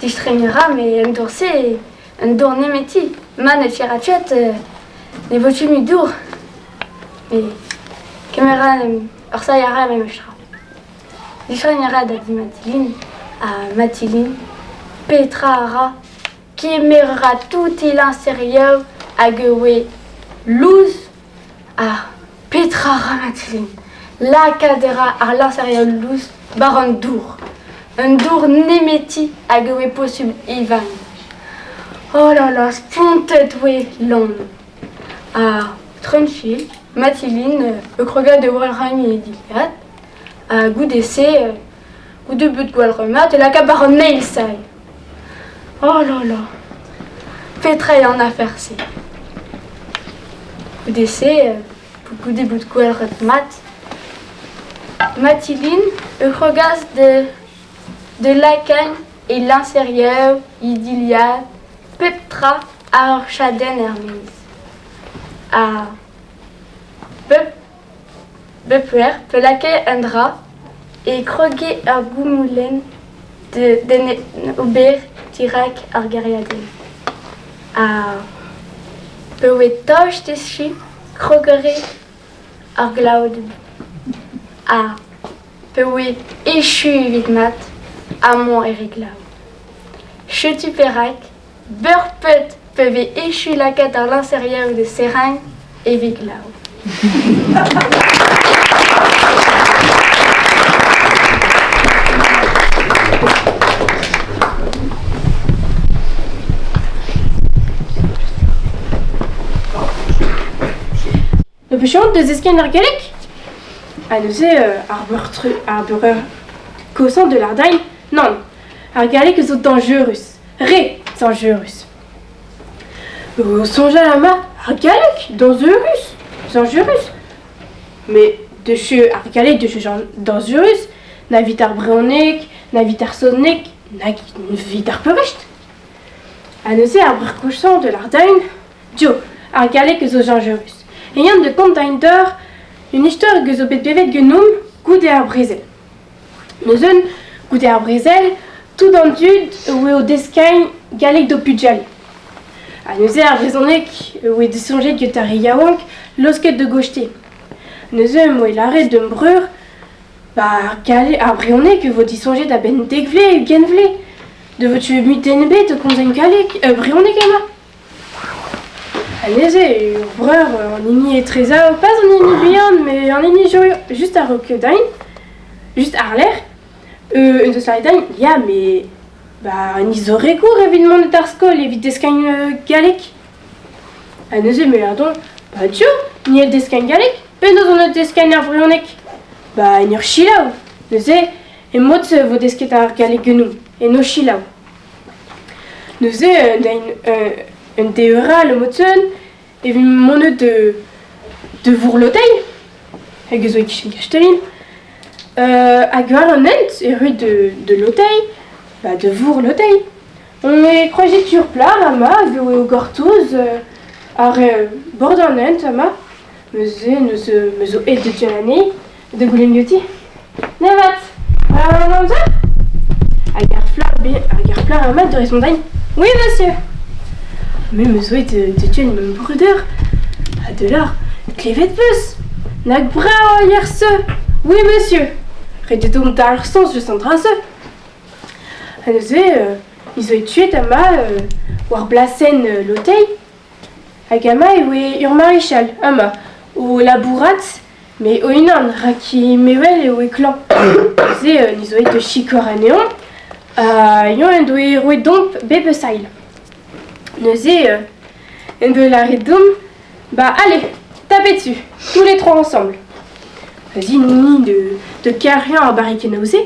distreiñ a ra, met an dour-se, un dour nemeti. Ma ne tira ket, ne vo ket mui dour. Met kemer a ra ur sailh a ra memes tra. Distreiñ a ra da di Mathilde, ha Mathilde, petra a ra? Kemer a ra tout e liñserioù hag e oe lous. Ha petra 'ra Mathilde? Lakaat a ra ar liñserioù lous war an dour. Un dour nemeti hag e oe posubl evañ. Oh là là, spontet oe Lan. Ha tranquille, Mathilde e krogas da walc'hiñ he dilhad. Ha goude-se, goude bout gwall-remat, e laka war an eil sailh. Oh là là, petra eo an afer-se? Goude-se, goude bout gwelc'het mat, Matilin e krogas da lakaat e liñserioù, e dilhad, pep tra àr ur chadenn er-maez. Ha bep lec'h pe lakae un dra e kroge ur goumoulenn d'en ober dirak ar gêriadenn. Ha pa oe tost dezhi krogere ar glav ha pa oe echu evit mat amañ e re glav. Setu perak Beurpet pa vez echu lakaat ar liñserioù da serriñ e vez glav. Ne peus da zeskiñ ar galleg? Ha neuze ar ar breur kozhañ de l'Ardain, nann, ar galleg zo dañjerus, re dañjerus. O soñjal amañ, ar galleg dañjerus, dañjerus. Mais deus ar galleg deus dañjerus, na evit ar brezhoneg, na evit ar saozneg, nag evit ar peurrest. Ha neuze ar breur kozhañ de l'Ardain, Dio, ar galleg zo dañjerus. Eñ da gontañ deoc'h un istor hag zo bet bevet ganeomp goude ar brezel. Neuze, goude ar brezel, tout an dud e oe o deskiñ galleg d'ho pugale. Ha neuze ar brezhoneg e oe disoñjet get ar re yaouank laosket da goste. Neuze em boa lâret d'am breur ba ar galleg, ar brezhoneg e vo disoñjet a-benn dek vloaz, ugent vloaz. Da vo tu mui den ebet o komz en galleg, brezhoneg emañ. Ha neuze ur breur an hini etrezañ, pas an hini bihan, met an hini just a-raok din, just àr-lerc'h, en deus lâret din, ya mais bah ni zo rekour evit mont d'ar skol evit deskiñ galleg. Ha neuze me lâr dezhañ, bah tiens, ni a deskiñ galleg, penaos on a deskiñ ar brezhoneg? Bah en ur selaou. Neuze e mod-se vo desket ar galleg ganeomp, en o selaou. Neuze un deur all mod-se evit mont de Vourloteiñ hag eus e-kichen Kastellin hag war an hent erru de Loteiñ ba de Vourloteiñ. On est kroazet sur plat amañ hag eo gortoz ar bord an hent amañ. Neuze me zo aet da Djanane da goulenn diouti. Nevat, an amzer? Hag ar fleur amañ de respont din. Oui, monsieur. Me me zo aet da Djanane ma breudeur. Ha de là, klevet 'peus? Nag brav eo se! Oui, monsieur. Ret eo dont d'ar sens just an dra-se. Ha neuze, i zo tuet amañ war blasenn Lotei. Hag amañ e voe ur marichal, amañ, o labourat, met o-unan, rak me wel e oe klañv. Neuze ni zo aet da sikour anezhañ, ha eñ en doe roet deomp bep a sailh. Neuze en doe lâret deomp, bah allez, tapez dessus, tous les trois ensemble. Va zi ni de kariañ ar barrikennoù-se.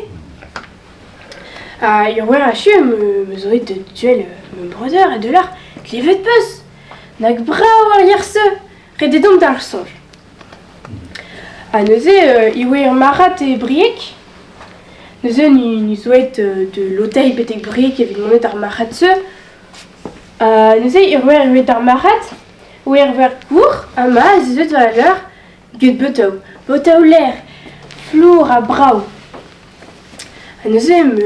Ha ur wech achu me zo aet da duel ma breudeur ha de lâr klevet 'peus nag brav ar yer-se ret eo dont d'ar soñj. Ha neuze e oa ur marc'had e Brieg. Neuze ni zo aet de l'hôtel betek Brieg evit monet d'ar marc'had-se. Ha neuze e oa erruet d'ar marc'had, oa erruet gour ha ma ez eus war al leur get botoù, botoù ler, flour ha brav. Ha neuze me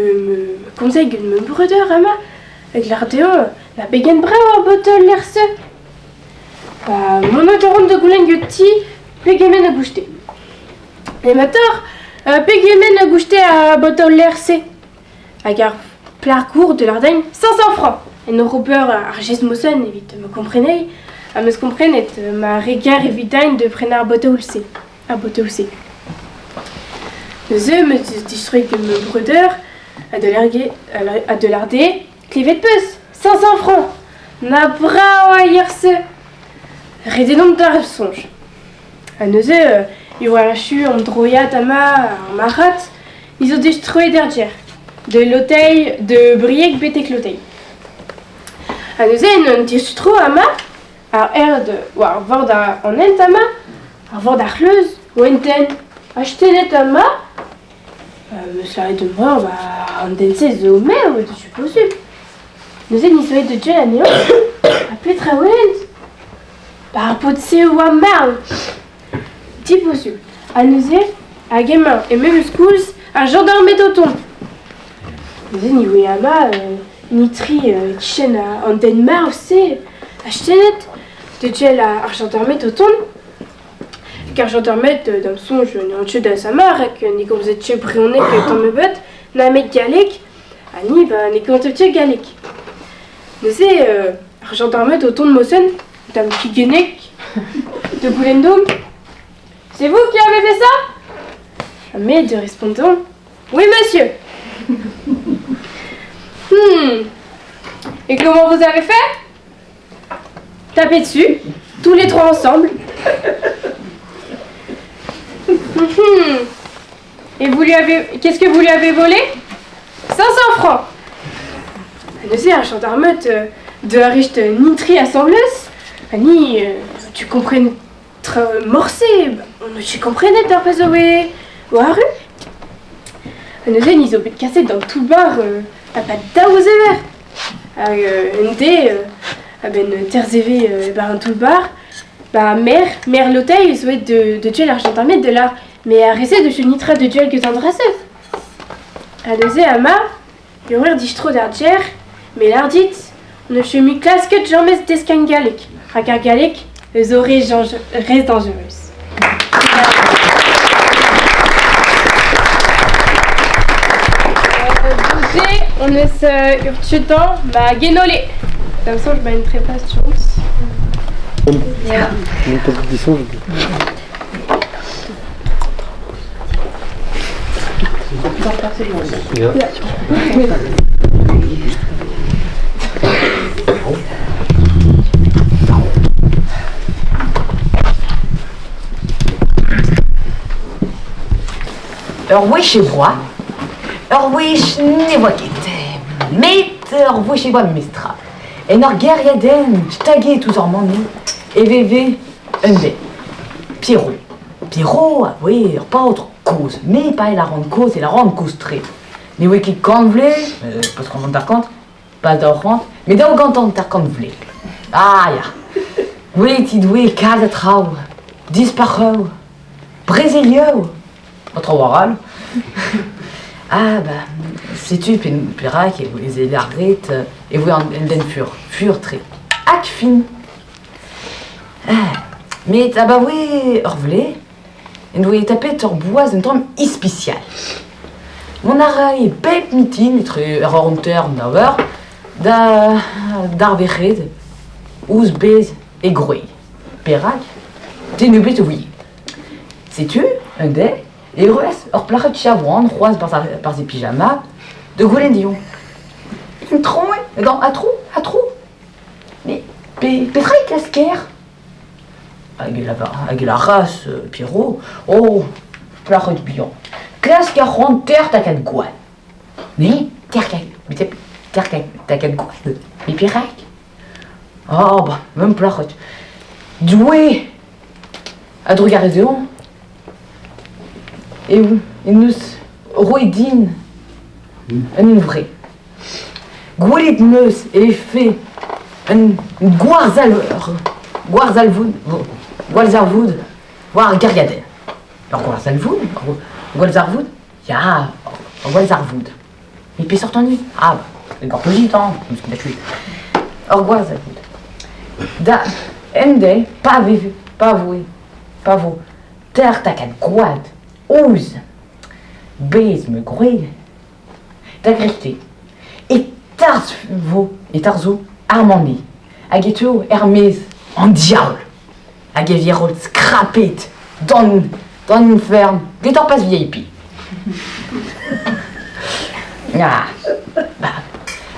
komzay get ma breudeur amañ hag lâr dezhañ na pegen brav ar botoù ler-se. Ba mont a ran da goulenn ganti pegement a gouste. Emañ-toc'h pegement a gouste ar botoù ler-se? Hag ar plac'h gour de Lardaigne 500 francs en ur ober ar jestr-mosenn evit ma komprenei am eus komprenet ma re ger evit de prenañ ar botoù-se. Ar botoù-se. Neuze 'm eus distroet gant ma breudeur ha de lardé klevet 'peus 500 francs na brav a yer-se Ret eo dont d'ar soñj. Ha neuze e oa achu an droiad amañ ar marc'had, ni zo distroet er gêr, de Lotei, de Brieg betek Lotei. Ha neuze en un distro amañ, ar erd war vord an hent amañ, ar vord ar c'hleuz, o enten, astennet amañ, meus lâret da vreur, ba an den-se zo merv, je posubl. Neuze ni zo aet da gel anezhañ, ha petra 'welent? Ba ar paotr-se a oa marv! Diposubl. Ha neuze, hag emañ e memes koulz ar jañdarmed o tont. Neuze ni voe amañ ni-tri e-kichen an den marv-se, astennet da gel ar jañdarmed o tont. Hag ar jañdarmed, da'm soñj, n'eont ket da Samar rak ne gomzet ket brezhoneg tamm ebet, nemet galleg, ha ni, ba ne gomzet ket galleg. Neuze, ar jañdarmed o tont mosenn, da'm kigennek, de goulenn deomp. C'est vous qui avez fait ça? Ha me de respont deomp. Oui, monsieur. Et comment vous avez fait? Taper dessus, tous les trois ensemble. Et vous lui avez... Qu'est-ce que vous lui avez volé? 500 francs. Neuze ar gendarmed de ar nitri asambles, ha ni tu kompren tra morse, tu komprenet ar pezh a oe war arru. Ha neuze ni zo bet kaset d'an toull-bar a-pad daou zever. Hag un deiz, a-benn terzeve e-bar an toull-bar, ba merc'h, merc'h Lotei zo aet de duel ar gendarmed de lâr mais ar re-se deus nitra de duel get an dra-se. Ha neuze ama, e oer distro d'ar gêr, me lâr dit, n'eus ket mui klasket james deskiñ galleg, rak ar galleg zo re re dañjerus. Bouger, on eus ur tutan ma genole. Da'm soñj 'ba un trepas chance. Ya. Ur wech e oa, ur wech ne oa ket. Met ur wech e oa memestra. En ur gêriadenn staget ouzh ar mannoù e veve un den, Pierrot. Pierrot a voe ur paotr kozh, me pa e lâran kozh e lâran kozh-tre. Ne voe ket kant vloaz, peotramant hanter-kant, pas 200, met 250 vloaz. Ah ya, gwelet he doe kalz a traoù, dispac'hoù, brezelioù, an traoù arall. Ah bah, setu perak e veze lâret e voe un den fur, fur-tre. Hag fin. Met abaoe ur vlez en doe tapet ur boaz un tamm ispisial. Mont a rae bep mintin etre ur hanter ha nav eur da d'ar verc'hed ouzh bez e gwreg. Perak? Den ebet a ouie. Setu, un deiz, e roas ur plac'hed chavoan c'hoazh barzh e pyjama da goulenn dezhañ. Intron eo, atrou, atrou. Mais petra e klasker? Hag e lavar, hag e lâras Pierrot, oh! Plac'hed bihan. Klask ar c'hoant ter takad gwad. Me, ter ter takad gwad. Me perak? Oh, bah, même plac'hed. Doue a-drugarez dezhañ eo en deus roet din un hunvre. Gwelet 'm eus e vefe un gwarzalvoud gwallzarvoud war ar gêriadenn. Ur gwallzarvoud? Ur gwallzarvoud? Ya, ur gwallzarvoud. Met peseurt hini? Ah, bah, gortozit hañ, n'eus ket achuet. Ur gwallzarvoud. Da un deiz, pa veve, pa voe, pa vo ter takad gwad ouzh bez ma gwreg da greskiñ e tarzhvo e tarzho ar mani hag e teuo er-maez an diaoul hag e virot skrapet d'an d'an ifern get ur pezh VIP. Ah, bah,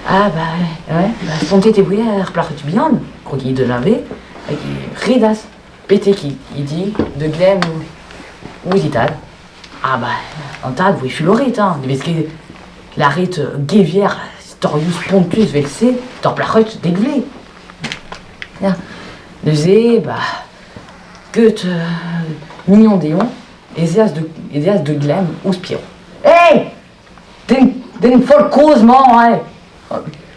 ah bah, ouais, bah, spontet e voe ar plac'hed bihan, krogiñ de leñve, hag e redas betek e di de glemm ouzh e dad. Ah bah, an tad voe fuloret, hein, ne vez ket lâret gevier storioù spontus 'vel-se d'ur plac'hed dek vloaz. Ya. Neuze, bah, get mignon dezhañ ez eas de, ez eas de glemm ouzh Pierrot. Hey! Den, den foll kozh-mañ, hein!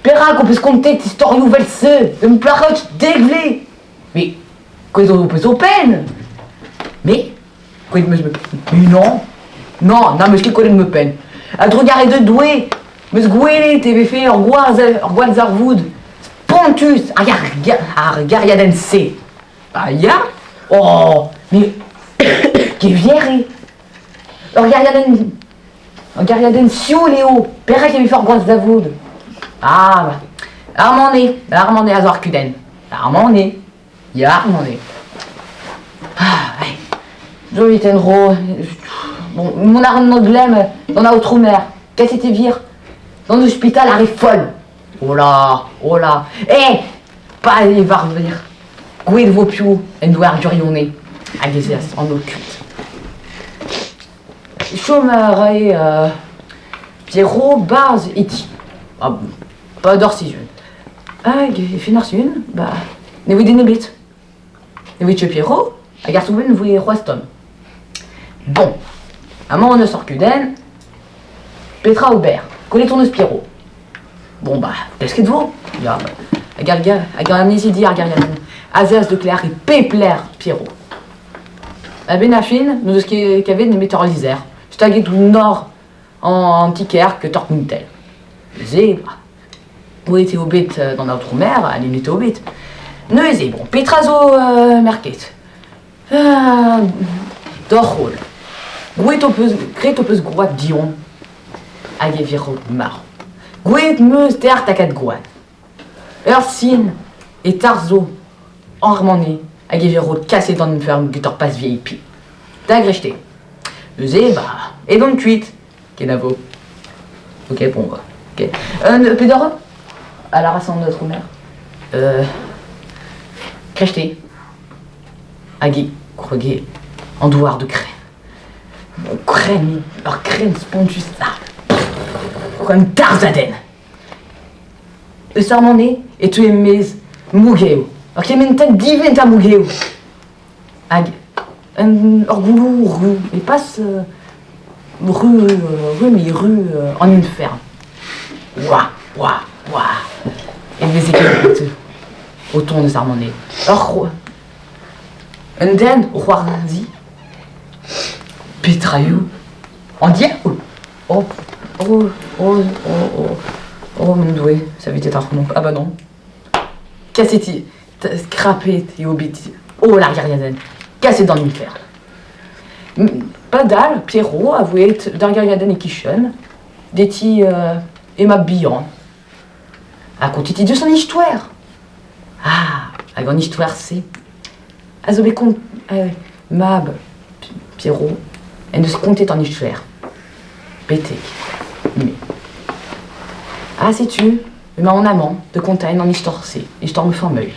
Perak ho peus kontet istorioù 'vel-se d'un plac'hed dek vloaz? Mais, kouezh ho peus ho penn? Mais, Kouezhet 'm eus ma penn. Non, non, n'am eus ket kouezhet ma penn. A-drugarez da Doue, 'm eus gwelet e vefe ur gwaz ur gwallzarvoud spontus hag ar gêriadenn-se. Ah ya? Oh, mais gevier eo. Ur gêriadenn ur gêriadenn sioul eo. Perak e vefe ur gwallzarvoud? Ah, bah, ar mané, ar mané a zo ar kudenn. Ar mané. Ya, mon eo. Ah, ouais. Jolit en-dro. Bon, mont a ran glemm d'an aotrou maer. Kaset e vir d'an ospital ar re foll. Oh là, oh là. Eh, pa e varver. Gouet vo piv en doa ar gwirionez. Hag ez eas an holl kuit. Chom a rae euh, Pierrot 'barzh e ti. Ah, pas d'ur sizhun. Hag e fin ar sizhun, bah, ne voe den ebet. Ne voe ket Pierrot, hag ar soubenn voe c'hoazh tomm. Bon, amañ on eus ur kudenn. Petra ober? Gwelet on eus Pierrot. Bon bah, desket vo. Ya, bah, hag ar hag an annezidi ar gêriadenn azez de Claire e pep lec'h Pierrot. A-benn ar fin, n'o deus ket kavet nemet ur lizher, staget ouzh nor an ti-kêr get ur kontell. Neuze, bah, Bouet eo bet d'an aotrou maer ha lennet eo bet. Neuze, bon, petra zo merket? D'hor roll. Gouet ho peus, graet ho peus gwad Dion hag e virot marv. Gouet 'm eus dec'h takad gwad. Ur sin e tarzho Armané hag e virot kaset d'an ifern get ur paz VIP. Da grechte. Neuze, bah, edon kuit. Kenavo. Ok, bon, bah, ok. Euh, peder a lâras an aotrou maer. Euh, Krechte. Hag e kroge an douar de krenn. Krenn, ur krenn spontus. Ah, un tarzhadenn. Eus ar mané e teue e-maez mougev. Ur kementad divent a mougev. Hag un ur gouloù ru e pas ru ru met ru an infern. Oa oa oa e veze ket o tont eus ar moned. Ur un den o c'hoarzhiñ. Petra eo? An diaoul! Oh oh oh oh oh oh mon Doue, ça avait été un Ah bah non. Kaset Skrapet eo bet holl ar gêriadenn, kaset d'an ifern. Padal, Pierrot a voe aet d'ar gêriadenn e-kichen, deti e mab bihan. Ha kontit he deus an istoer. Ah, hag an istoer-se a zo bet kont mab Pierrot en deus kontet an istoer. Betek me. Ha setu Emaon amañ da kontañ an istor-se, istor ma familh.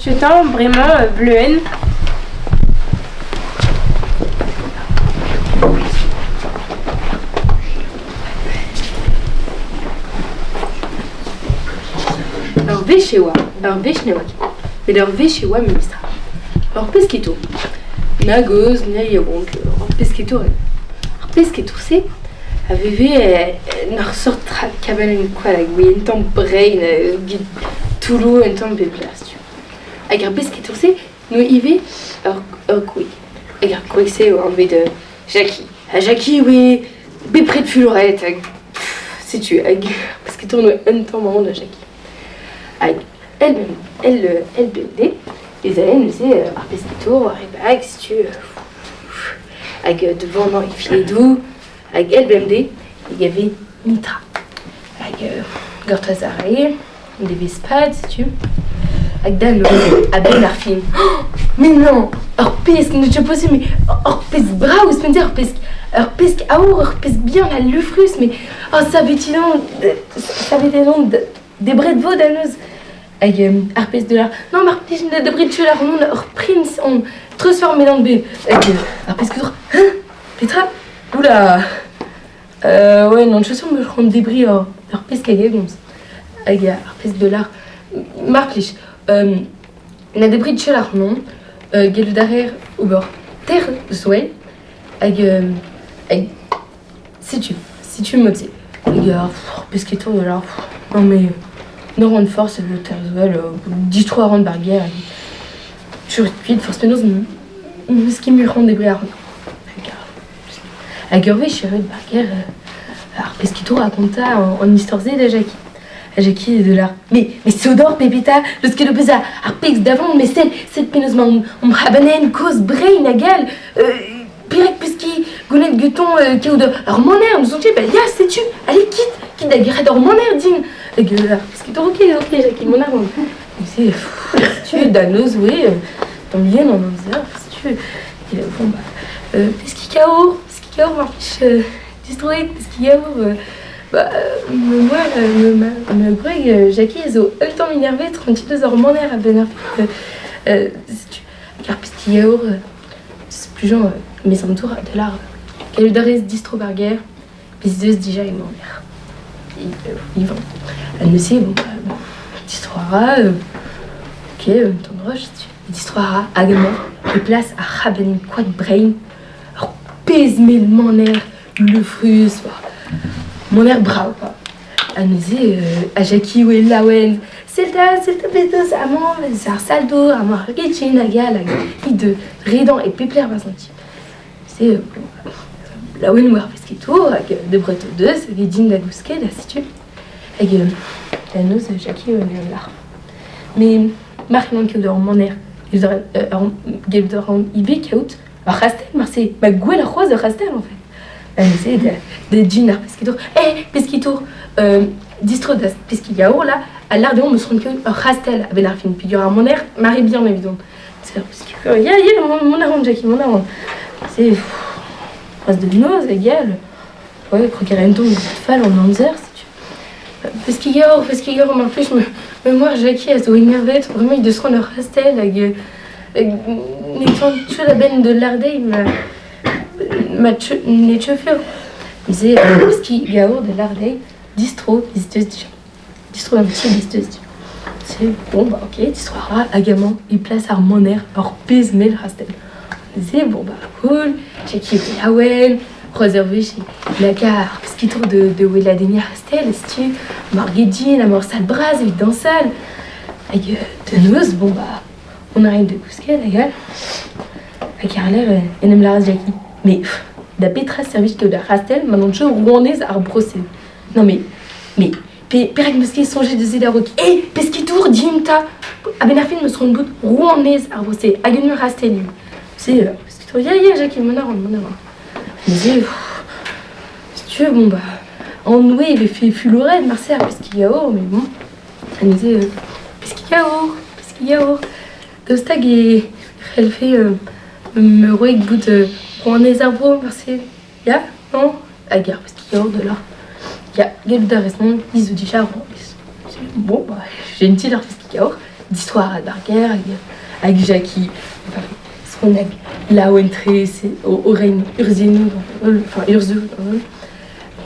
Setu bremañ Bleuenn. Ur wech e oa, ur wech ne oa ket. Met ur wech e oa memestra. Ur pesketour. Na gozh, na yaouank, ur pesketour eo. Ar pesketour-se a veve en ur seurt tra kabalenn koad hag oa un tamm brein get toulloù un tamm pep lec'h. Hag ar pesketour-se n'oa ivez ur gwreg. Hag ar gwreg-se oa anvet Jackie. Ha Jackie oa bepred fuloret hag setu hag pesketour n'oa un tamm aon da Jackie. Hag elle bemdez ez ae neuze ar pesketour war e bag setu hag devant e filedoù hag elle bemdez e gave netra. Hag gortoz a rae an devezh-pad setu hag da noz a-benn ar fin. Mais non! Ur pesk, ne ket possible, mais ur pesk brav ouzhpenn-se, ur pesk aour, ur pesk bihan ha lufrus, mais oh savet-edon debret vo da noz. Hag ar pezh de la... Non, mar plij da debret tuel ar mont ur prins on treuzformet on bet. Hag ar pesk hein? Petra? Oula! Ouais, non, je suis me c'hoant debriñ ur pesk hag a gomz. Hag ar pezh de l'art. Mar plij, na debrit tuel ar mont, gellout a reer ober ter zoe hag hag setu, setu mod-se. Hag ar pesketour de l'art, non mais ne ran forzh evel terzoel, distro a ran d'ar gêr hag sur kuit forzh penaos n'eus ket mui c'hoant debriñ ac'hanon. Hag ur wech erruet 'ba ar gêr, ar pesketour a gonta an istor-se da Jackie. Ha Jackie de là, mais sodor pepita, n'eus ket o peus ar pezh davont, mais sell, sell penaos 'mañ hon c'habanenn kozh brein hag all, perak 'peus ket goulennet gantañ kaout ur maner, n'ouzon ket, bah ya, setu, allez, kit, kit da gerc'hat ur maner din. Hag ar pesketour, ok, ok, Jackie, mont a ran. Neuze, setu, da noz, ouais, tamm yen an amzer, setu, bon bah, peski-kaour, peski-kaour mar plij, distroet, peski-kaour, bah, moi, ma gwreg Jackie a zo un tamm enervet rentit eus ur maner a-benn ar fin, setu, hag ar peski-kaour, splujañ mes an tour de l'ar gallout a rez distro ar gêr, bez eus dija emañ Yvan. Ha neuze, bon, bah, distro a ra, ok, un tamm droch, setu. Distro a ra hag emañ e plas ar c'habanenn koad brein, ur pezh mell maner lufrus, maner brav quoi. Ha neuze, ha Jackie oe laouen, sell 'ta, sell 'ta penaos amañ ar sal-dour, amañ ar gegin hag all, hag hi de redañ e pep lec'h 'barzh an ti. Se, laouen oa ar pesketour hag debret o deus hag e din da gousket ha setu. Hag da noz Jackie oa en lar. Mais mar c'hellan kaout ur maner, gellout a ran ivez kaout ur c'hastell marse, ma gwell c'hoazh ur c'hastell en fait. Neuze da din ar pesketour, eh pesketour, distro da peskiñ là, a lar deomp eus ran kaout ur c'hastell a-benn ar fin, peogwir ar maner mare bihan evidon. Ya, ya, mont a ran, Jackie, mont a ran. C'est c'hoazh de noz hag ouais, kroger un tamm fall an amzer, setu. Peskiñ mar plij, me moar Jackie a zo enervet, vraiment il deus c'hoant ur c'hastell hag ne teu a-benn de lardeiñ ma ma ne teufe. Neuze peskiñ gaour de lardeiñ, distro, disteuz dija. Distro un petit disteuz. C'est bon, bah ok, distro a ra hag amañ e plas ar maner ur pezh mell c'hastell. Neuze, bon bah cool, Jackie laouen, c'hoazh ur wech e laka ar pesketour de weladenniñ ar c'hastell, setu Margedin ha sal bras evit dañsal. Hag de noz, bon bah, on arrive de kousket hag all. Hag ar-lerc'h en em lâras Jackie. Mais da petra servij kaout ar c'hastell ma n'on ket rouanez ar brosez? Non mais, mais perak 'meus ket soñjet eus se da raok? Eh, pesketour din 'ta! A-benn ar fin 'meus c'hoant bout rouanez ar vro-se hag un rastell. Se, pesketour, ya, ya, Jackie, mont a ran, mont a ran. Neuze, si tu veux, bon bah, en oe e vefe fuloret marse ar peskigaour, mais bon. Ha neuze, peskigaour, peskigaour, daoust hag e c'hellfe me roiñ bout rouanez ar vro marse? Ya, non? Hag ar peskigaour de là. Ya, gellout a rez mont, hi zo dija rouanez. Bon, bah, jentil ar peskigaour. D'histoire d'ar gêr hag hag Jackie enfin Sronag laouen-tre c'est o, o reiñ urzhiennoù d'an holl enfin urzhioù d'an holl.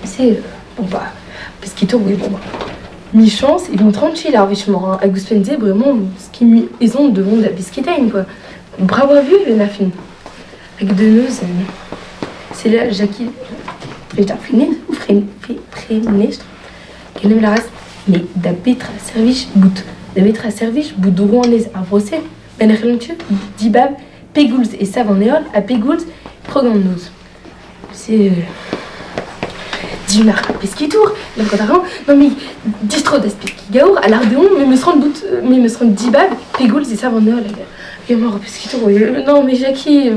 C'est bon bah pesketour oui bon bah michañs e vont tranquille ar wech-mañ hein hag ouzhpenn-se bremañ ce qui mi ezhomm da vont da besketañ quoi. Brav a vuhez 'benn ar fin. Hag da neuze c'est là Jackie dreist ar prenestr ken em lâras mais da betra servij bout da betra servij bout rouanez ar vro-se ma ne c'hellont ket dibab pegoulz e sav an heol ha pegoulz krog an noz. C'est Dimar pesketour, lavaret a ran, non mais distro da spekigaour a lâr deomp me 'meus c'hoant bout me 'meus c'hoant dibab pegoulz e sav an heol hag emañ ar pesketour non mais Jackie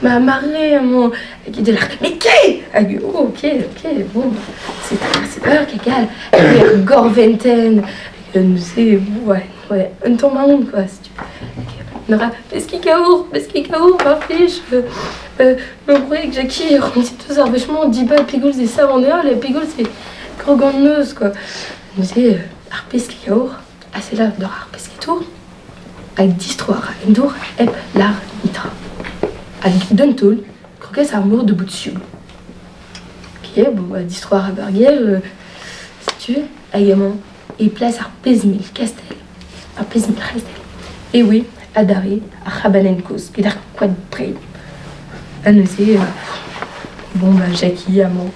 ma mare amañ hag il lâr mais ke hag oh ok ok bon c'est c'est ur kagal hag ur gorventenn neuze ouais ouais un tamm aon quoi si tu Nora peskikaour peskikaour mar plij Me gwreg Jackie c'hoant deus ar wech-mañ dibab pegoulz e sav an heol ha pegoulz e krog an noz quoi. Neuze ar pesk-yaour a selaou doc'h ar pesketour hag distro a ra en dour hep lâr netra. Hag d'un taol krogas ar mor da bout sioul. Ok, bon bah distro a ra ba'r gêr, setu hag emañ e plas ar pezh-mil kastell, ar pezh-mil c'hastell. E oe adarre ar c'habanenn kozh get ar koad brein. Ha neuze, bon bah Jackie amañ,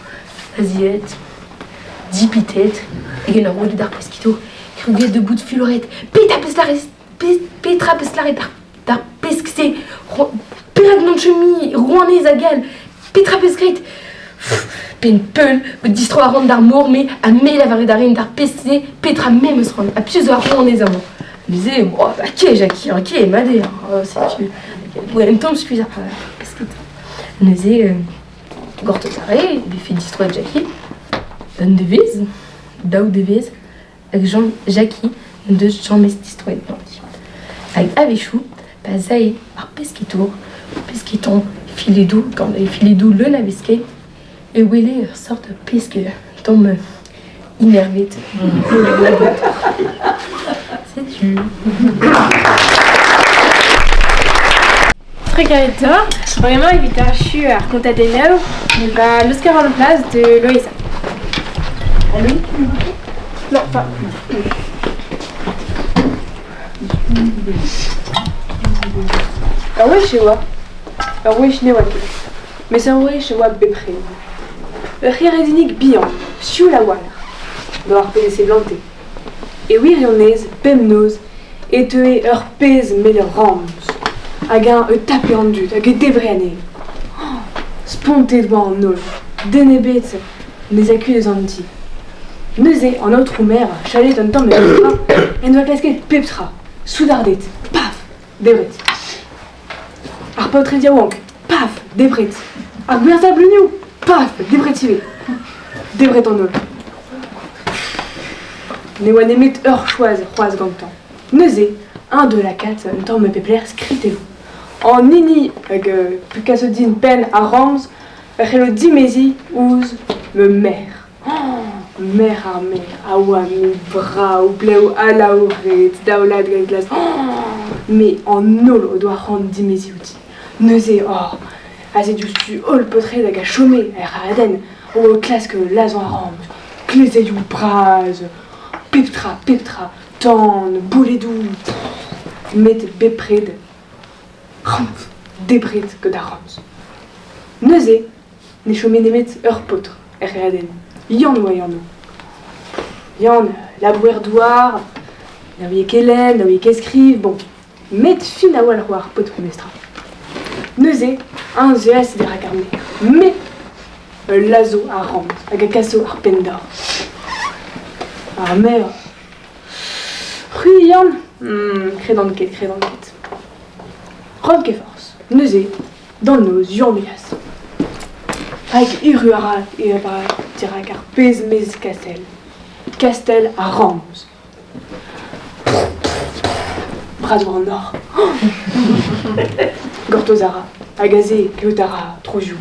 faziet, dipitet, hag en ur welet ar pesketour, kroget da bout fuloret. Petra 'peus lâret petra 'peus lâret d'ar pesk-se? Perak n'on ket mui rouanez hag all? Petra 'peus graet? Penn peul, distro a ran d'ar mor me, ha me lavaret a rin d'ar pesk-se petra me 'meus c'hoant, ha piv zo ar rouanez amañ? Neuze, bon, ok Jackie, ok, mat eo, setu. Ouais, un tamm skuizh ar pesketa. Neuze, gortoz a rae, vefe distroet Jackie. Un devezh, daou devezh, hag Jean Jackie n'en deus james distroet ganti. Hag a-wechoù, pa 'z ae ar pesketour o pesketañ filedoù gant e filedoù leun a vesked, e wele ur sort pesk un tamm inervet. Setu. Trugarez deoc'h, bremañ evit achu ar kontadennoù, me va leuskel an plas de Loeiza. Allô? Non, pas. Ur wech e oa. Ur wech ne oa ket. Mes ur wech e oa bepred. Ur c'heredinig bihan, sioul a-walc'h, war ar pezh e seblante. E wirionez, bemnoz, e teue ur pezh mell ramz, hag eñ e tape an dud hag e debre anezhe. Spontet oa an holl, den ebet ne 'z a kuit eus an ti. Neuze an aotrou maer, chalet un tamm evel tra, en doa klasket pep tra, soudarded, paf, debret. Ar paotred yaouank, paf, debret. Ar gwerzhañ bleunioù, paf, debret ivez. Debret an holl. Ne oa nemet ur choaz c'hoazh gantañ. Neuze, eñ da lakaat un tamm e pep lec'h skritelloù. An hini hag kaso din penn ar ramz a c'hello dimeziñ ouzh ma merc'h. Merc'h ar merc'h a oa me brav, blev alaouret, daoulagad glas. Me an holl o doa c'hoant dimeziñ outi. Neuze, oh, aze diouzhtu holl paotred hag a chome er c'haradenn o klask lazhañ ar ramz. Klezeioù bras, pep tra, pep tra, tan, boledoù, met bepred ramz, debret gant ar ramz. Neuze, Ne chome nemet ur paotr er c'hêriadenn, Yann oa e anv. Yann, labourer-douar, na ouie ket lenn, na ouie ket skriv, bon. Met fin a-walc'h oa ar paotr memestra. Neuze, eñ 'zeuas dirak ar maer. Me, ul lazo a ramz hag a gaso ar penn-dor. Ar maer, c'hwi Yann? Kredan ket, kredan ket. Ran ket forzh. Neuze, D'an noz, Yann-Yas. Hag erru a ra e dirak ar pezh maez kastell. Kastell ar Ramz. Bras war an nor. Gortoz a ra, hag aze klevout a ra trozioù.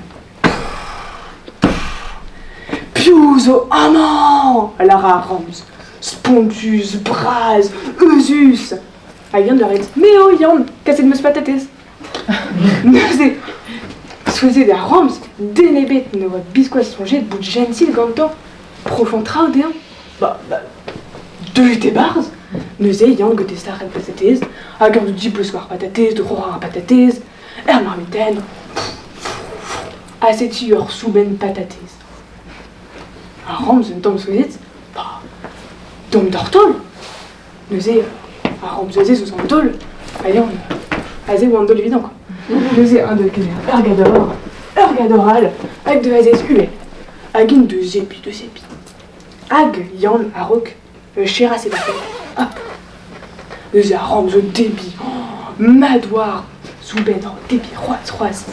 Piv zo amañ? a lâra ar ramz. Spontus, bras, euzhus. Hag Yann da ret, Me eo Yann, kaset 'm eus patatez. Neuze, souezhet ar ramz, den ebet ne oa biskoazh soñjet bout jentil gantañ. Profañ traoù dezhañ. Ba, ba, deuit e-barzh. Neuze Yann gant e sac'had patatez, hag eñ dibous war patatez, droañ ar patatez, er marmitenn. Ha setu ur soubenn patatez. Ar ramz un tamm souezhet, ba, deomp d'ar taol. Neuze, ar ramz-se ouzh an taol, ha Yann, aze oa an taol evitañ quoi. Neuze, un de kemer ur gador, ur gador all, hag de azez uhel. Hag int deus epi, deus epi. Hag Yann a-raok cheras e bapel. Hop! Neuze ar ramz o debriñ, oh, mat oa soubenn o debriñ c'hoazh, c'hoazh.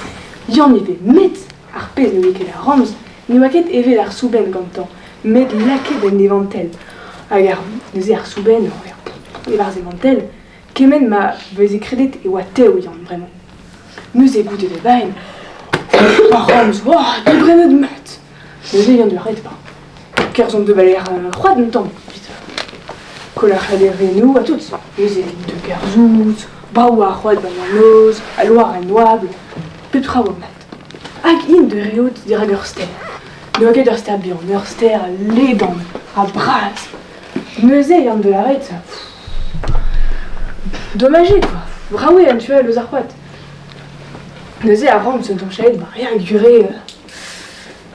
Yann ivez, met ar pezh ne oa ket ar ramz, ne oa ket evet ar soubenn gantañ, met lakaet en e vantell. Hag ar, neuze ar soubenn e-barzh e vantell, kement ma veze kredet e oa tev Yann bremañ. Neuze goude da baen, ar ramz, oh, debret mat! Neuze Yann da ret, kerzhomp da baleer c'hoad un tamm, evit koll ar c'haderennoù ha tout. Neuze de Kerzout, brav ar c'hoad gant an noz, al loar en oabl, pep tra oa mat. Hag int da reout dirak ur stêr. Ne oa ket ur stêr bihan, ur stêr ledan ha bras. Neuze Yann de Laret, domaj eo quoi, brav eo an tu all eus ar c'hoad. Neuze ar ramz un tamm chalet, ba ya gure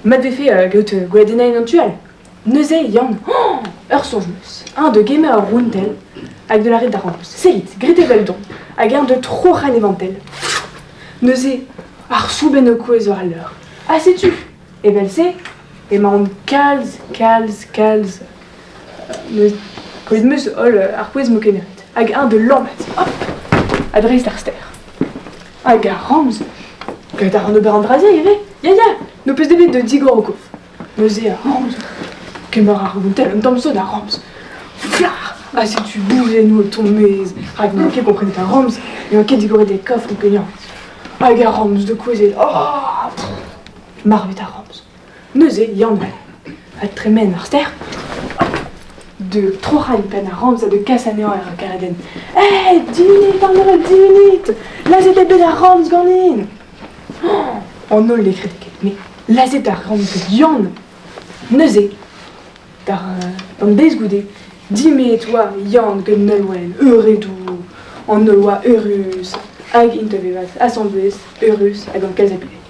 mat vefe gaout gwadennañ an tu all. Neuze Yann, oh, ur soñj 'm eus, eñ da gemer ur rountell hag da lâret d'ar ramz, sellit, grit eveldon, hag eñ da troc'hañ e vantell. Neuze, ar soubenn o kouezh war al leur. Ha setu, evel-se emaon kalz, kalz, kalz. Neuze, kouezhet 'm eus holl ar pouez 'mo kemeret. Hag eñ da lammat, hop, a-dreist ar stêr. Hag ar ramz, gant a ran ober an dra-se ivez, ya ya, n'ho peus nemet da digor ho kof. Neuze ar ramz, kemer ar gontell un tamm sot ar ramz. Flac'h! Ha setu boulennoù o tont maez, rak n'eo ket komprenet ar ramz, n'eo ket digoret e kof penaos. Hag ar ramz de kouezhet, oh! Marvet ar ramz. Neuze Yann a tremen ar stêr, de troc'hañ penn ar ramz ha de kas anezhañ er garadenn. Hey, divinit an holl, divinit! Lazhet eo bet ar ramz ganin! An holl ne krede ket, met lazhet ar ramz gant Yann. Neuze, d'an deiz goude, dimeet oa Yann gant Nolwenn, euredoù, an holl oa eürus, hag int a vevas asambles, eürus ha gant kalz a bugale.